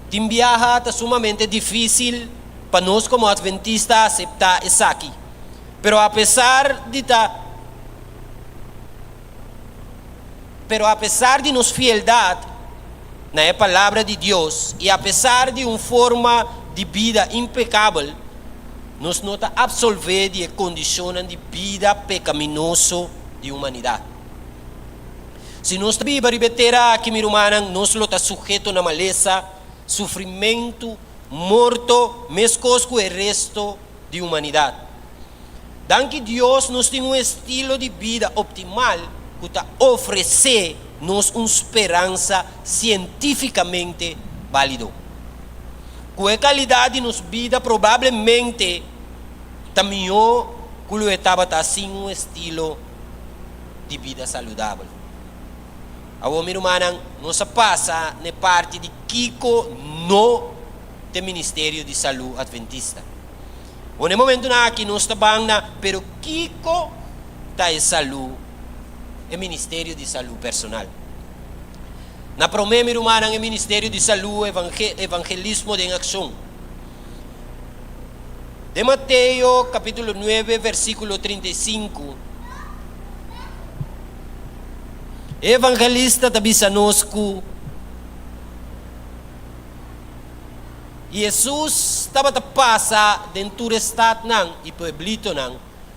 Tin biaha ta sumamente difísil pa nos komo atventista aseptá esaki, pero apesar di ta Pero apesar di nos fieldat na e Palabra di Dios i apesar di un forma di bida impekabel, nos no ta apsolvé di e kondishonnan di bida pekaminoso di humanidat. Si nos ta biba riba e tera aki, mi rumannan, nos lo ta suheto na malesa, sufrimentu, morto, meskos ku e resto di humanidat. Danki Dios nos tin un estilo di bida optimal ku ta ofresé nos un speransa sientífikamente bálido. Ku e kalidat di nos bida probablemente ta mihó ku lo e tabata sin un estilo di bida saludabel. Awor mi rumannan, nos a pasa na e parti di kiko no ta e Ministerio di Salú Adventista. Bon, e momentunan aki nos ta ban na pero kiko ta e salú, e ministerio di salú personal? Na promé, mi rumannan, e ministerio di salú, evangelismo den akshon. Den Mateo kapítulo nuebe versíkulo 35, e evangelista ta bisa nos ku Hesus tabata pasa den tur e statnan i pueblitonan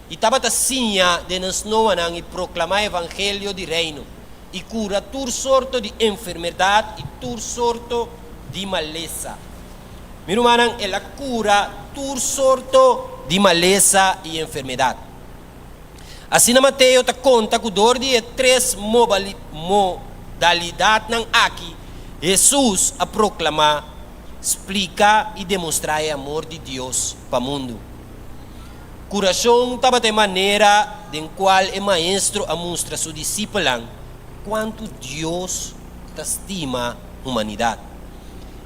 i tabata siña den nan snoanan i proklamá evangelio di Reino i kura tur sorto di enfermedat i tur sorto di malesa. Mi rumannan, el a kura tur sorto di malesa i enfermedat. Asina Mateo ta konta ku dor di e tres modalidatnan aki, Hesus a proklamá, splika i demostrá e amor di Dios pa mundu. Kurashon tabata e manera den kual e Maestro a mustra su disipelnan kuantu Dios ta stima humanidat.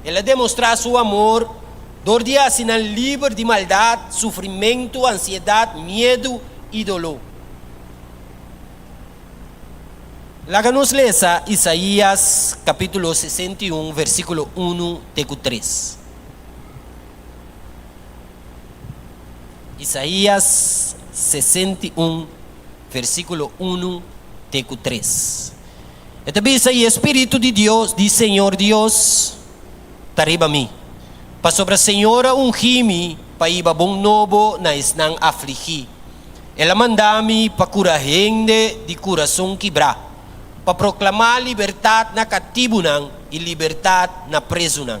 El a demostrá su amor dor di hasi nan liber di maldat, sufrimentu, ansiedat, miedu i doló. Laga nos lesa Isaías kapítulo 61 versíkulo unu te ku tres. Isaías 61 versíkulo unu te ku tres. E ta bisa, I e Spiritu di Dios, di Señor Dios, ta riba mi, pasobra Señor a ungí mi pa hiba bon nobo na esnan afligí. El a manda mi pa kura hende di kurason kibrá, pa proklamá libertat na katibunan i libertat na prezunan,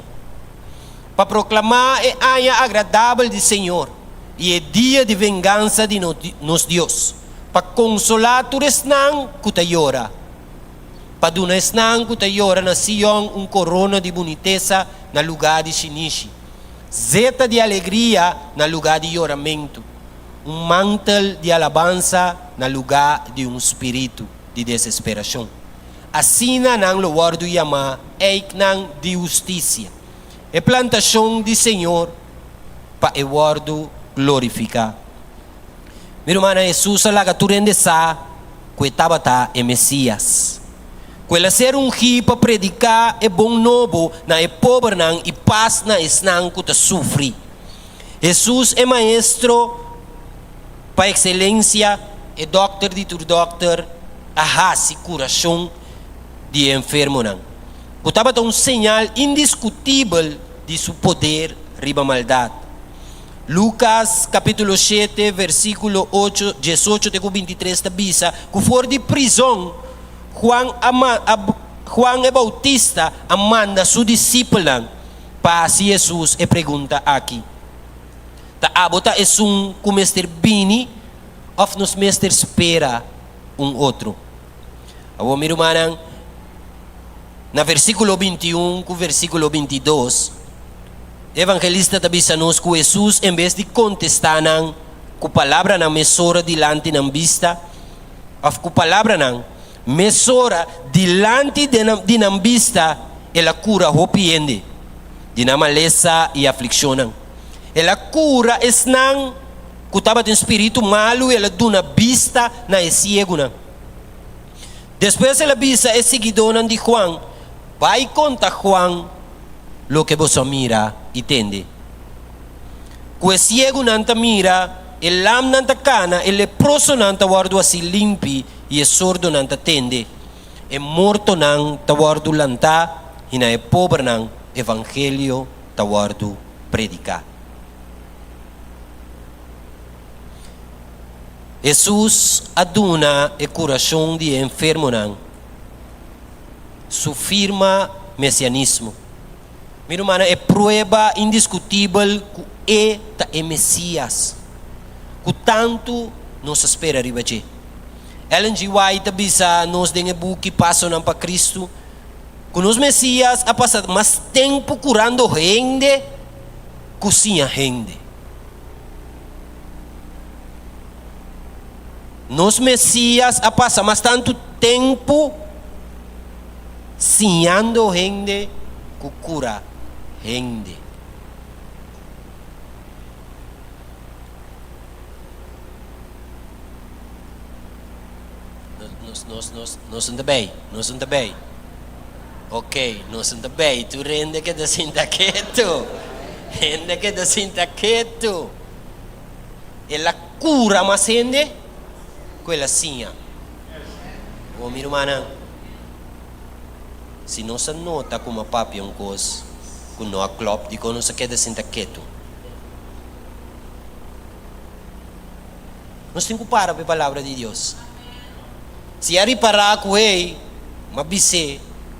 pa proklamá e aña agradabel di Señor i e dia di vengansa di nos Dios, pa konsolá tur esnan ku ta yora, pa duna esnan ku ta yora na Sion un korona di bunitesa na lugá di shinishi, zeta di alegria na lugá di yoramentu, un mantel di alabansa na lugá di un spiritu di desesperashon. Asina nan lo wòrdu yamá eiknan di hustisia, e plantashon di Señor pa e wòrdu glorifiká. Mi rumannan, Hesus a laga tur hende sa ku e tabata e Mesías, ku el a ser ungí pa prediká e bon nobo na e pobernan i pas na esnan ku ta sufri. Hesus, e Maestro pa ekselensia, e dòkter di tur dòkter, a hasi kurashon di e enfermonan, ku tabata un señal indiskutibel di su poder riba maldat. Lukas kapítulo shete versíkulo ocho, diesocho te ku bintitres ta bisa ku for di prizon Juan a a Juan e Boutista a manda su disipelnan pa hasi Hesus e pregunta aki, Ta abo ta esun ku mester bini òf nos mester spera un otro? Awor mi rumannan, na versíkulo 21 ku versíkulo 22, e evangelista ta bisa nos ku Hesus en bes di kontestá nan ku palabranan mesora dilanti nan bista, òf ku palabranan mesora dilanti di nan bista, el a kura hopi hende di nan malesa i aflikshonnan. El a kura esnan ku tabatin spiritu malu i el a duna bista na e siegunan. Despues el a bisa e siguidónan di Juan, Bai konta Juan loke boso a mira i tende, ku e siegunan ta mira, e lamnan ta kana, e leprosonan ta wòrdu hasí limpi i e sordonan ta tende, e mortonan ta wòrdu lantá i na e pobernan evangelio ta wòrdu prediká. Hesus a duna e kurashon di e enfermonan su firma mesianismo. Mi rumannan, e prueba indiskutibel ku e ta e Mesias ku tantu nos a spera riba dje. Ellen G. White ta bisa nos den e buki Pasonan pa Kristu ku nos Mesias a pasa mas tempu kurando hende ku siña hende. Nos Mesías a pasa mas tantu tempu siñando hende ku kura hende. Nos, nos, nos, nos no ta bay, nos no ta bay. Ok, nos no ta bay. Tur hende keda sinta ketu. Hende keda sinta ketu. El a kura mas hende ku el a siña. Oh, mi rumannan, si nos a nota ku mi a papia un kos ku no a klòp, dikon nos a keda sinta ketu? Nos tin ku para pa e Palabra di Dios. Si a ripará ku ei, m'a bis'é,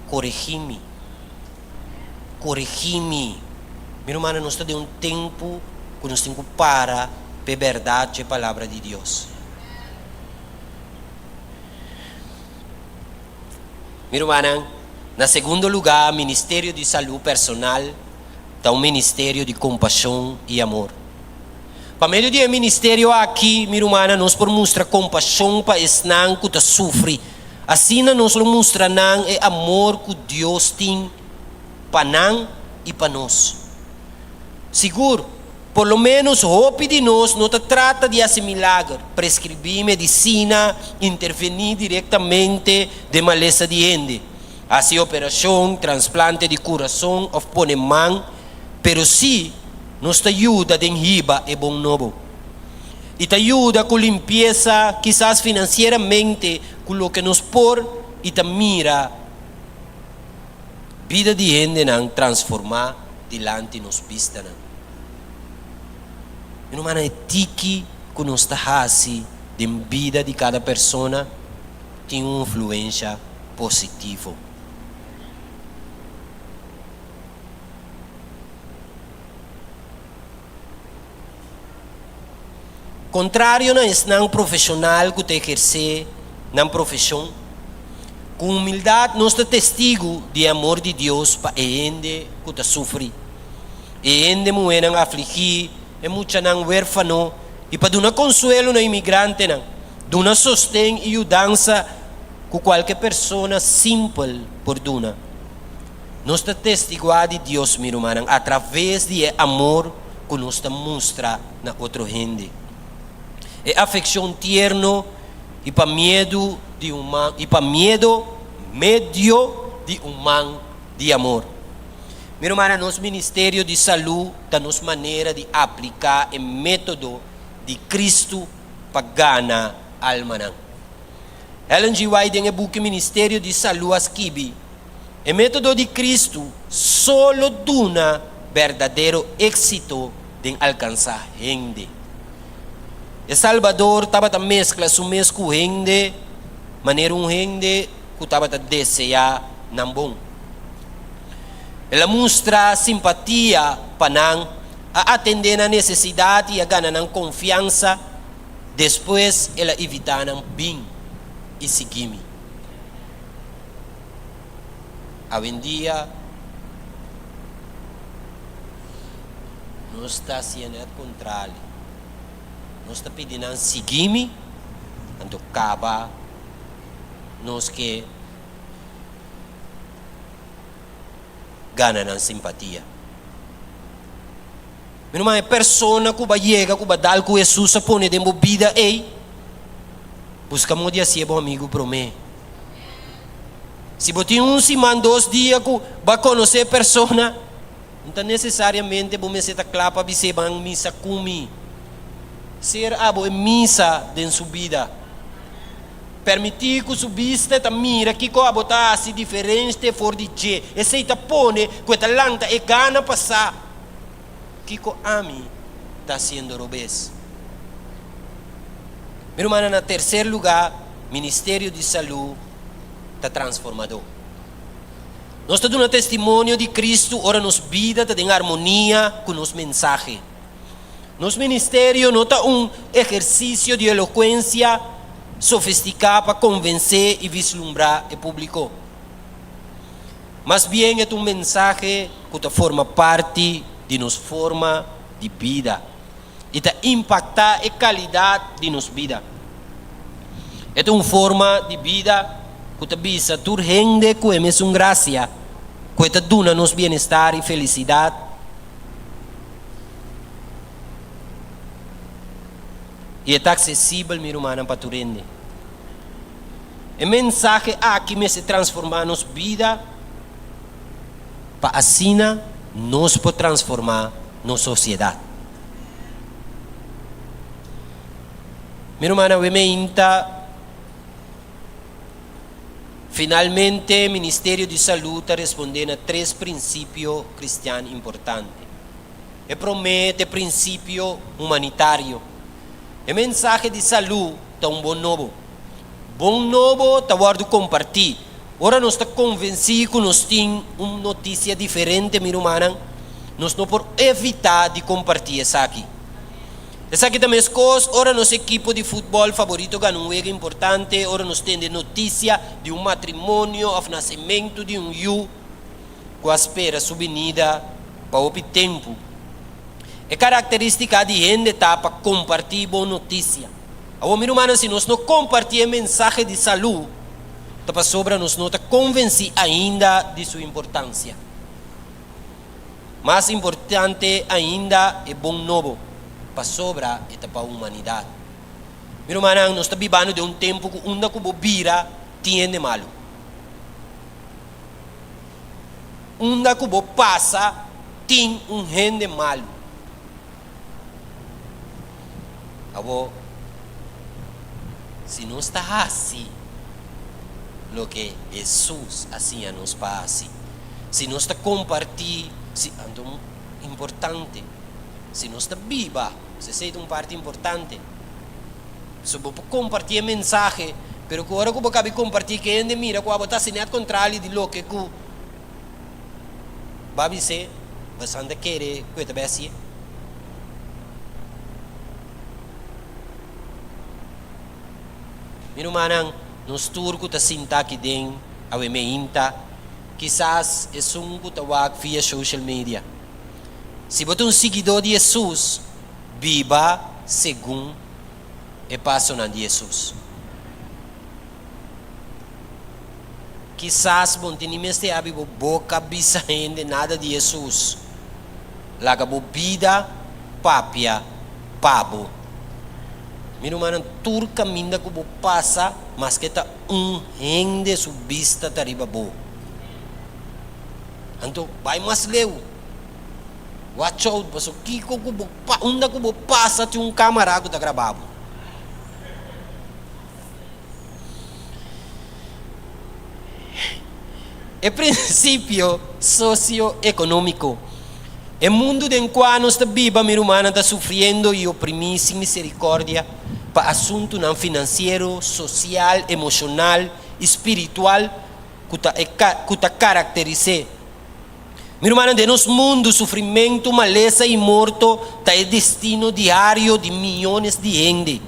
Koregí mi. Koregí mi. Mi rumannan, nos ta den un tempu ku nos tin ku para pa e bèrdat dje Palabra di Dios. Mi rumannan, na segundo lugá, ministerio di salú personal ta un ministerio di kompashon i amor. Pa medio di e ministerio aki, mi rumannan, nos por mustra kompashon pa esnan ku ta sufri. Asina nos lo mustra nan e amor ku Dios tin pa nan i pa nos. Sigur, por lo ménos hopi di nos no ta trata di hasi milager, preskribí medisina, intervení direktamente den malesa di hende, hasi operashon, transplante di kurason òf pone man Pero sí nos ta yuda den hiba e bon nobo. I ta yuda ku limpiesa, kisas finansieramente, ku loke nos por i ta mira bida di hendenan transformá dilanti nos bistanan. Mi rumannan, e tiki ku nos ta hasi den bida di kada persona tin un influensha positivo. Kontrario na esnan profeshonal ku ta ehersé nan profeshon, ku humildat nos ta testigu di e amor di Dios pa e hende ku ta sufri, e hende muhénan afligí, e muchanan wérfano, i pa duna konsuelo na imigrantenan, duna sosten i yudansa ku kualke persona simpel por duna. Nos ta testiguá di Dios, mi rumannan, atraves di e amor ku nos ta mustra na otro hende. E afekshon tierno i pa miedu di un man i pa miedo medio di un man di amor. Mi rumannan, nos ministerio di salú ta nos manera di apliká e método di Kristu pa gana almanan. Ellen G. White den e buki Ministerio di Salú a skibi, E método di Kristu so lo duna berdadero éksito den alkansá hende. E Salbador tabata meskla su mes ku hende manera un hende ku tabata deseá nan bon. El a mustra simpatia pa nan, a atendé nan nesesidat i a gana nan konfiansa. Despues el a invitá nan bin i sigui mi. Awendia nos ta hasiendo het kontrali. Nos ta pidi nan sigui mi, anto kaba nos ke gana nan simpatia. Mi ruman, e persona ku bo a yega, ku bo a dal ku Hesus a pone den bo bida ei, buska modo di hasié bo amigu promé. Si bo tin un siman, dos dia ku bo a konosé e persona, no ta nesesariamente bo mester ta kla pa bis'é ban misa ku mi. Ser abo e misa den su bida. Permití ku su bista ta mira kiko abo ta hasi diferente for di dje. Esei ta pone ku e ta lanta e gana pa sa kiko ami ta hasiendo robes. Mi rumannan, na terser lugá, ministerio di salú ta transformadó. Nos ta duna testimonio di Kristu ora nos bida ta den armonia ku nos mensahe. Nos ministerio no ta un ehersisio di elokuensia sofistiká pa konvensé i vislumbrá e públiko. Mas bien e ta un mensahe ku ta forma parti di nos forma di bida i ta impaktá e kalidat di nos bida. E ta un forma di bida ku ta bisa tur hende ku e mesun grasia ku e ta duna nos bienestar i felisidat. I e ta aksesibel, mi rumannan, pa tur hende. E mensahe aki mester transformá nos bida pa asina nos por transformá nos sosiedat. Mi rumannan, we meinta Finalmente, Ministerio di Salú ta respondé na tres prinsipio kristian importante. E promé ta e prinsipio humanitario. E mensahe di salú ta un bon nobo. Bon nobo ta wòrdu kompartí ora nos ta konvensí ku nos tin un notisia diferente, mi rumannan, nos no por evitá di kompartí esaki. Esaki ta meskos ora nos ekipo di futbòl faborito gana un wega importante, ora nos tende notisia di un matrimonio òf nasementu di un yu ku a spera su binida pa hopi tempu. E karakterístika di hende ta pa kompartí bon notisia. Awor, mi rumannan, si nos no kompartí e mensahe di salú, ta pasobra nos no ta konvensí ainda di su importansia. Mas importante ainda, e bon nobo, pasobra e ta pa humanidat. Mi rumannan, nos ta bibando den un tempu ku unda ku bo bira tin hende malu. Unda ku bo pasa tin un hende malu. Awor, si nos ta hasi loke Hesus a siña nos pa hasi, si nos ta kompartí, si, anto importante, si nos ta biba, pues esei ta un parti importante. So bo por kompartí e mensahe, pero ku ora ku bo kabi kompartí ke hende mira ku abo ta hasi nèt kontrali di loke ku Bo a bis'é, Boso ta kere ku e ta bai hasié? Mi rumannan, nos tur ku ta sinta aki den awe meinta, kisas esun ku ta wak via social media. Si bo ta un siguidó di Hesus, biba segun e pasonan di Hesus. Kisas bo no tin ni mester abi bo boka bisa hende nada di Hesus. Laga bo bida papia pa bo. Mi rumannan, tur kaminda ku bo pasa, maske ta un hende su bista ta riba bo. Anto bai mas leu. Watch out, pasobra kiko ku bo, unda ku bo pasa tin un kamara ku ta graba bo. E prinsipio sosio-ekonómiko. E mundu den kua nos ta biba, mi rumannan, ta sufriendo i oprimí sin miserikòrdia pa asuntunan finansiero, sosial, emoshonal i spiritual ku ta ku ta karakteris'é. Mi rumannan, den nos mundu, sufrimentu, malesa i morto ta e destino diario di miyones di hende.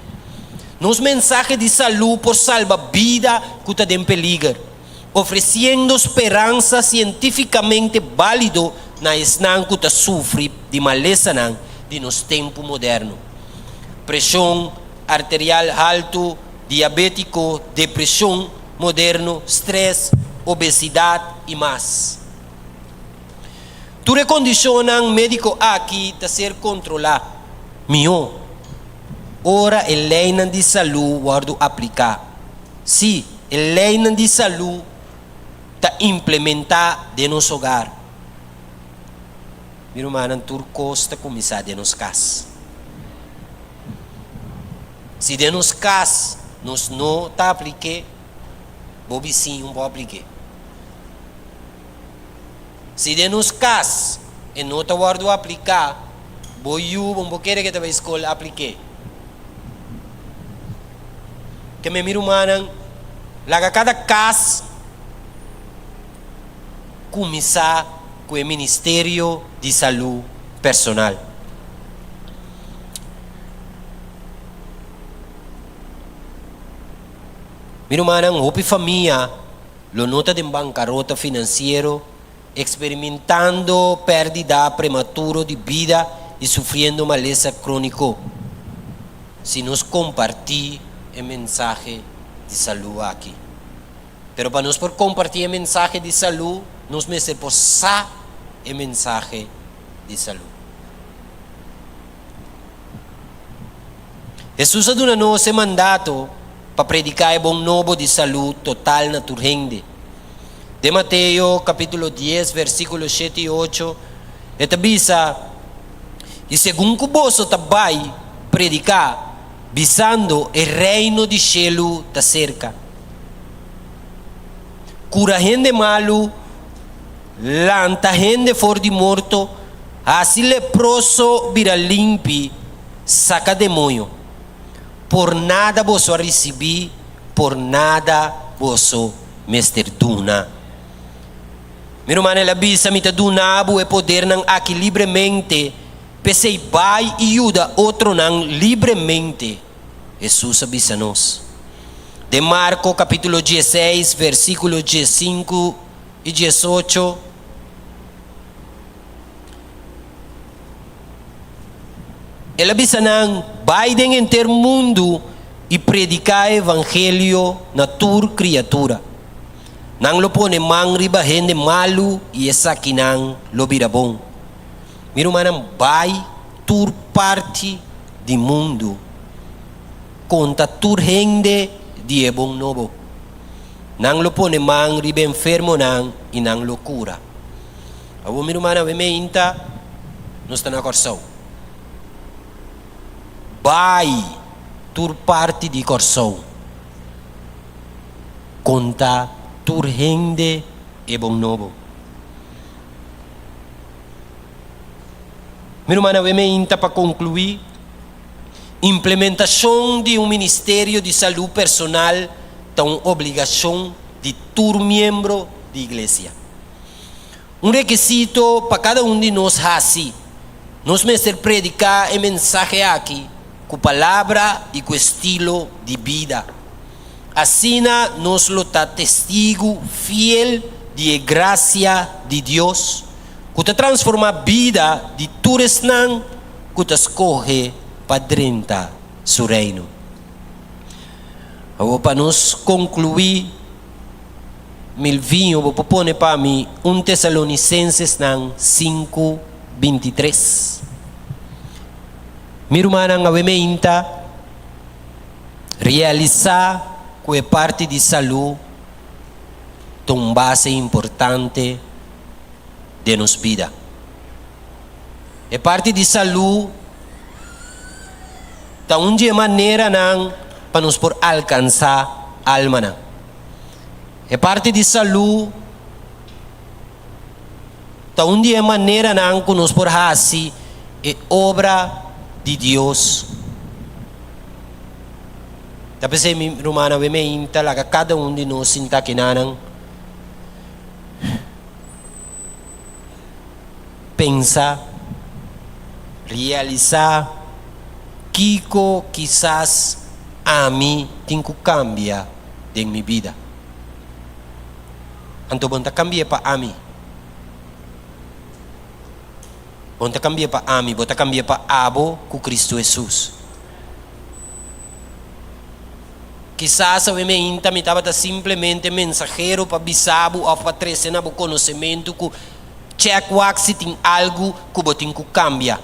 Nos mensahe di salú por salba bida ku ta den peliger, ofresiendo speransa sientífikamente bálido na esnan ku ta sufri di malesanan di nos tempu moderno, preshon arterial haltu, diabétiko, depreshon moderno, strès, obesidat i mas. Tur e kondishonnan médiko aki ta ser kontrolá mihó ora e leinan di salú wòrdu apliká. Sí, e leinan di salú ta implementá den nos hogar. Mi rumannan, tur kos ta kuminsá den nos kas. Si den nos kas nos no ta aplik'é, bo bisiño por aplik'é. Si den nos kas e no ta wòrdu apliká, bo yu bo no por kere ke ta bai skol aplik'é. Ke mi rumannan, laga kada kas kuminsá ku e ministerio di salú personal. Mi rumannan, hopi famia lo no ta den bankarota finansiero, eksperimentando pèrdida prematuro di bida i sufriendo malesa króniko, si nos kompartí e mensahe di salú aki. Pero pa nos por kompartí e mensahe di salú, nos mester por sa e mensahe di salú. Hesus a duna nos e mandato. pa prediká e bon nobo di salú total na tur hende. Den Mateo kapítulo dies versíkulo shete i ocho e ta bisa, I segun ku boso ta bai prediká, bisando, E reino di shelu ta serka. Kura hende malu, lanta hende for di morto, hasi leproso bira limpi, saka demoño. Por nada boso a risibí, por nada boso mester duna. Mi ruman, el a bisa, Mi ta duna bo e podernan aki libremente, p'esei bai i yuda otronan libremente. Hesus a bisa nos. Den Marko kapítulo dieseis, versíkulo diesinku i diesocho, El a bisa nan, Bai den henter mundu i prediká e evangelio na tur kriatura. Nan lo pone man riba hende malu i esakinan lo bira bon. Mi rumannan, bai tur parti di mundu, konta tur hende di e bon nobo. Nan lo pone man riba enfermonan i nan lo kura. Awor mi rumannan, awe meinta nos ta na Kòrsou. Bai tur parti di Kòrsou, konta tur hende e bon nobo. Mi rumannan, awe meinta pa konkluí, implementashon di un ministerio di salú personal ta un obligashon di tur miembro di iglesia. Un rekisito pa kada un di nos hasi. Nos mester prediká e mensahe aki ku palabra i ku estilo di bida. Asina nos lo ta testigu fiel di e grasia di Dios ku ta transformá bida di tur esnan ku ta skohe pa drenta su Reino. Awor pa nos konkluí. Milvinho bo por pone pa mi un Tesalonicenses-nan sinku 23. Mi rumannan awe meinta realisa ku e parti di salu ta un base importante den nos bida. E parti di salu ta un di e maneranan pa nos por alkansa almanan. E parti di salú ta un di e maneranan ku nos por hasi e obra di Dios. Ta p'esei mi rumannan awe meinta laga kada un di nos sinta kinanan pensa, realisá kiko kisas ami tin ku kambia den mi bida. Anto bon ta cambi'e pa ami. Bon ta cambi'e pa ami, bo ta cambi'e pa abo cu Cristo Jesus. Kisas awe meinta mi tabata simplemente mensahero pa bisa bo of pa trece na bo conocemento cu check wak si tin algo cu bo tin cu cambia.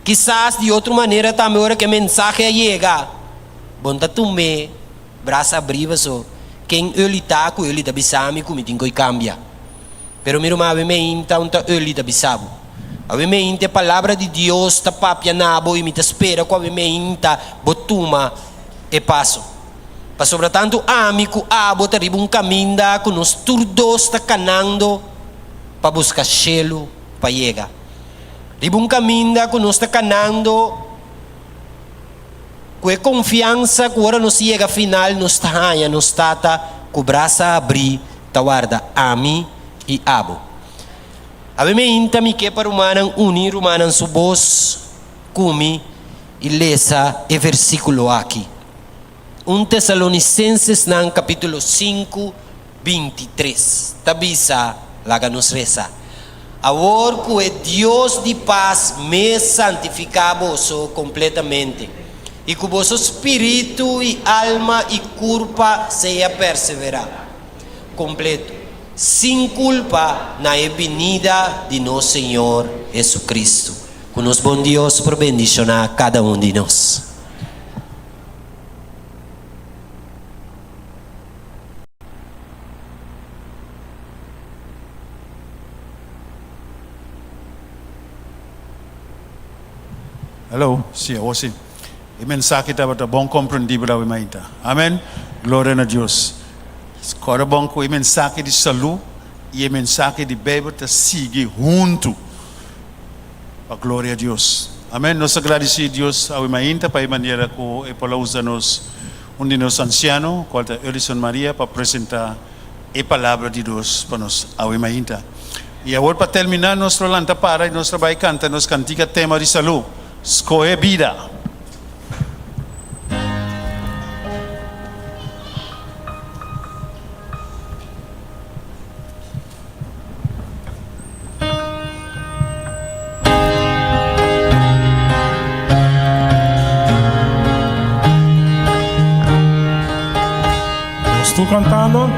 Kisas di otro manera tambe ora ku e mensahe a yega, bo no ta tum'é brasa abrí paso ken Early ta ku Early ta bisa mi ku mi tin ku kambia. Pero mi ruman awe meinta un ta Early ta bisa bo. Awe meinta e palabra di Dios ta papia na bo i mi ta spera ku awe meinta bo tuma e paso. Pasobra tantu ami ku abo ta riba un kaminda ku nos tur dos ta kanando pa buska shelu pa yega. Riba un kaminda ku nos ta kanando ku e konfiansa ku ora nos yega final nos ta haña nos Tata ku brasa habrí ta warda ami i abo. Awe meinta mi ke pa rumannan uni rumannan su bos ku mi i lesa e versíkulo aki. Un Tesalonisenses-nan kapítulo sinku 23 ta bisa, Laga nos resa. Awor ku e Dios di pas mes santifiká boso kompletamente, i ku boso spiritu i alma i kurpa sea perseverá kompleto, sin kulpa na e binida di nos Señor Hesukristu. Ku nos bon Dios por bendishoná kada un di nos. Hello, si, awor si. E mensahe tabata bon komprendibel awe mainta. Amen. Gloria na Dios. Kòrda bon ku e mensahe di salú i e mensahe di Beibel ta sigui huntu pa gloria Dios. Amen. Nos ta gradisí Dios awe mainta pa e manera ku e por a usa nos un di nos ansiano, kual ta Earlison Maria, pa presentá e palabra di Dios pa nos awe mainta. I awor pa terminá nos lo lanta para i nos lo bai kanta nos kantika tema di salú, Skohe Bida. Nos tur cantando.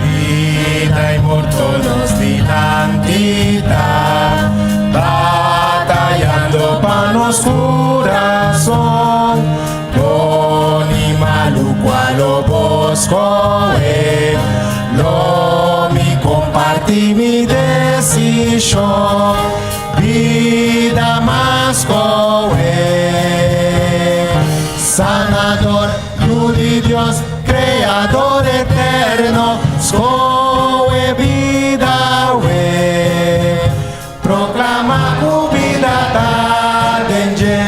Bida y morto nos dilanti ta, batallando pa nos curazón. Bon y malu cual lo bo scohe, lo mi comparti mi decision, bida mas scohe. Sanador, Yu di Dios, Creador eterno, scohe bida awe. Proclama cu bida ta den dje.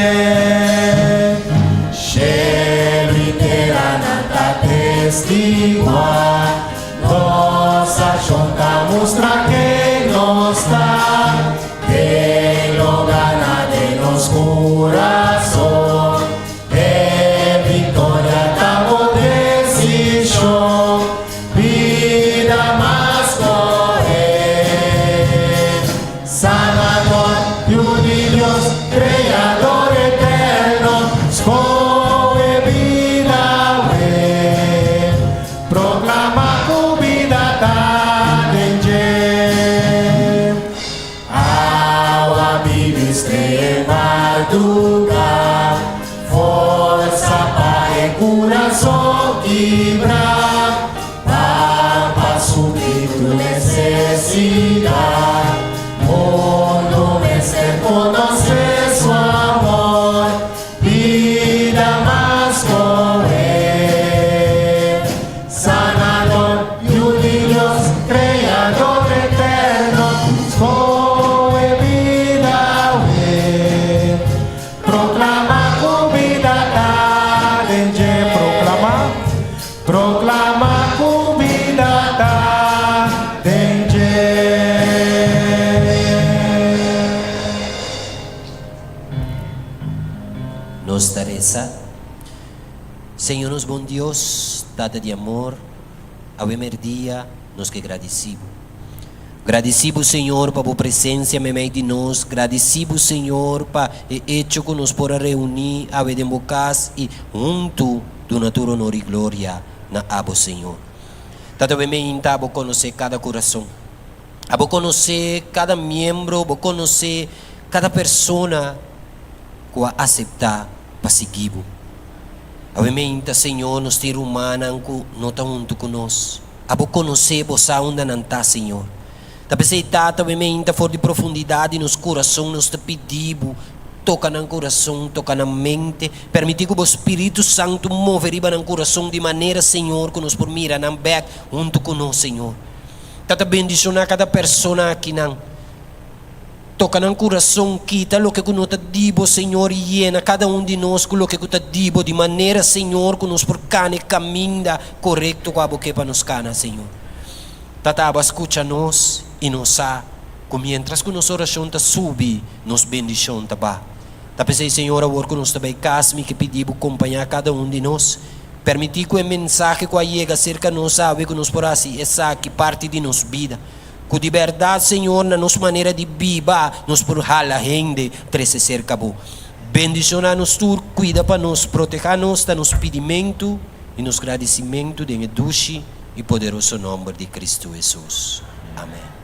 Cielo y teranan ta testigua, nos accion ta mustra ken nos ta, ken lo gana den nos curazon. E victoria ta bo decision, bida mas cohe. Sanador, Yu di Dios, Creador eterno, scohe bida awe. Proclama cu bida ta den dje. Awa bibi strea marduga, Forsa pa e kurason kibra, Pan pa supli tu nesesidat, Mundu mester konosé su amor, Bida mas kohe. Sanador, Yu di Dios, Creador eterno, scohe bida awe. Proclama cu bida ta den dje. Proclama, proclama cu bida ta den dje. Nos ta resa. Señor nos bon Dios, Tata di amor, awe merdia nos ke gradisi Bo. Gradisi Bo, Señor, pa Bo presencia meimei di nos. Gradisi Bo, Señor, pa e hecho cu nos por a reuni awe den Bo cas y hunto duna tur honor y gloria na Abo, Señor. Tata, awe meinta Bo conoce cada curason. Abo conoce cada miembro, Bo conoce cada persona cu a acepta pa sigui Bo. Awe meinta, Señor, nos tin rumannan ku no ta huntu ku nos. Abo konosé bo sa unda nan ta, Señor. Ta p'esei, Tata, awe meinta for di profundidat di nos kurason nos ta pidi Bo, toka nan kurason, toka nan mente. Permití ku Bo Spiritu Santu move riba nan kurason di manera, Señor, ku nos por mira nan bèk huntu ku nos, Señor. Tata, bendishoná kada persona akinan. Toka nan kurason, kita loke ku no ta di Bo, Señor, i yena kada un di nos ku loke ku ta di Bo, di manera, Señor, ku nos por kana e kaminda korekto ku Abo ke pa nos kana, Señor. Tata, Abo a skucha nos, i nos sa ku miéntras ku nos orashon ta subi, nos bendishon ta ba. Ta p'esei, Señor, awor ku nos ta bai kas, mi ke pidi Bo kompañá kada un di nos. Permití ku e mensahe ku a yega serka nos awe ku nos por hasi esaki parti di nos bida. Ku di bèrdat, Señor, na nos manera di biba nos por hala hende trese serka Bo. Bendishoná nos tur, kuida pa nos, protehá nos, ta nos pidimentu i nos gradisimentu den e dushi i poderoso nòmber di Kristu Hesus. Amèn.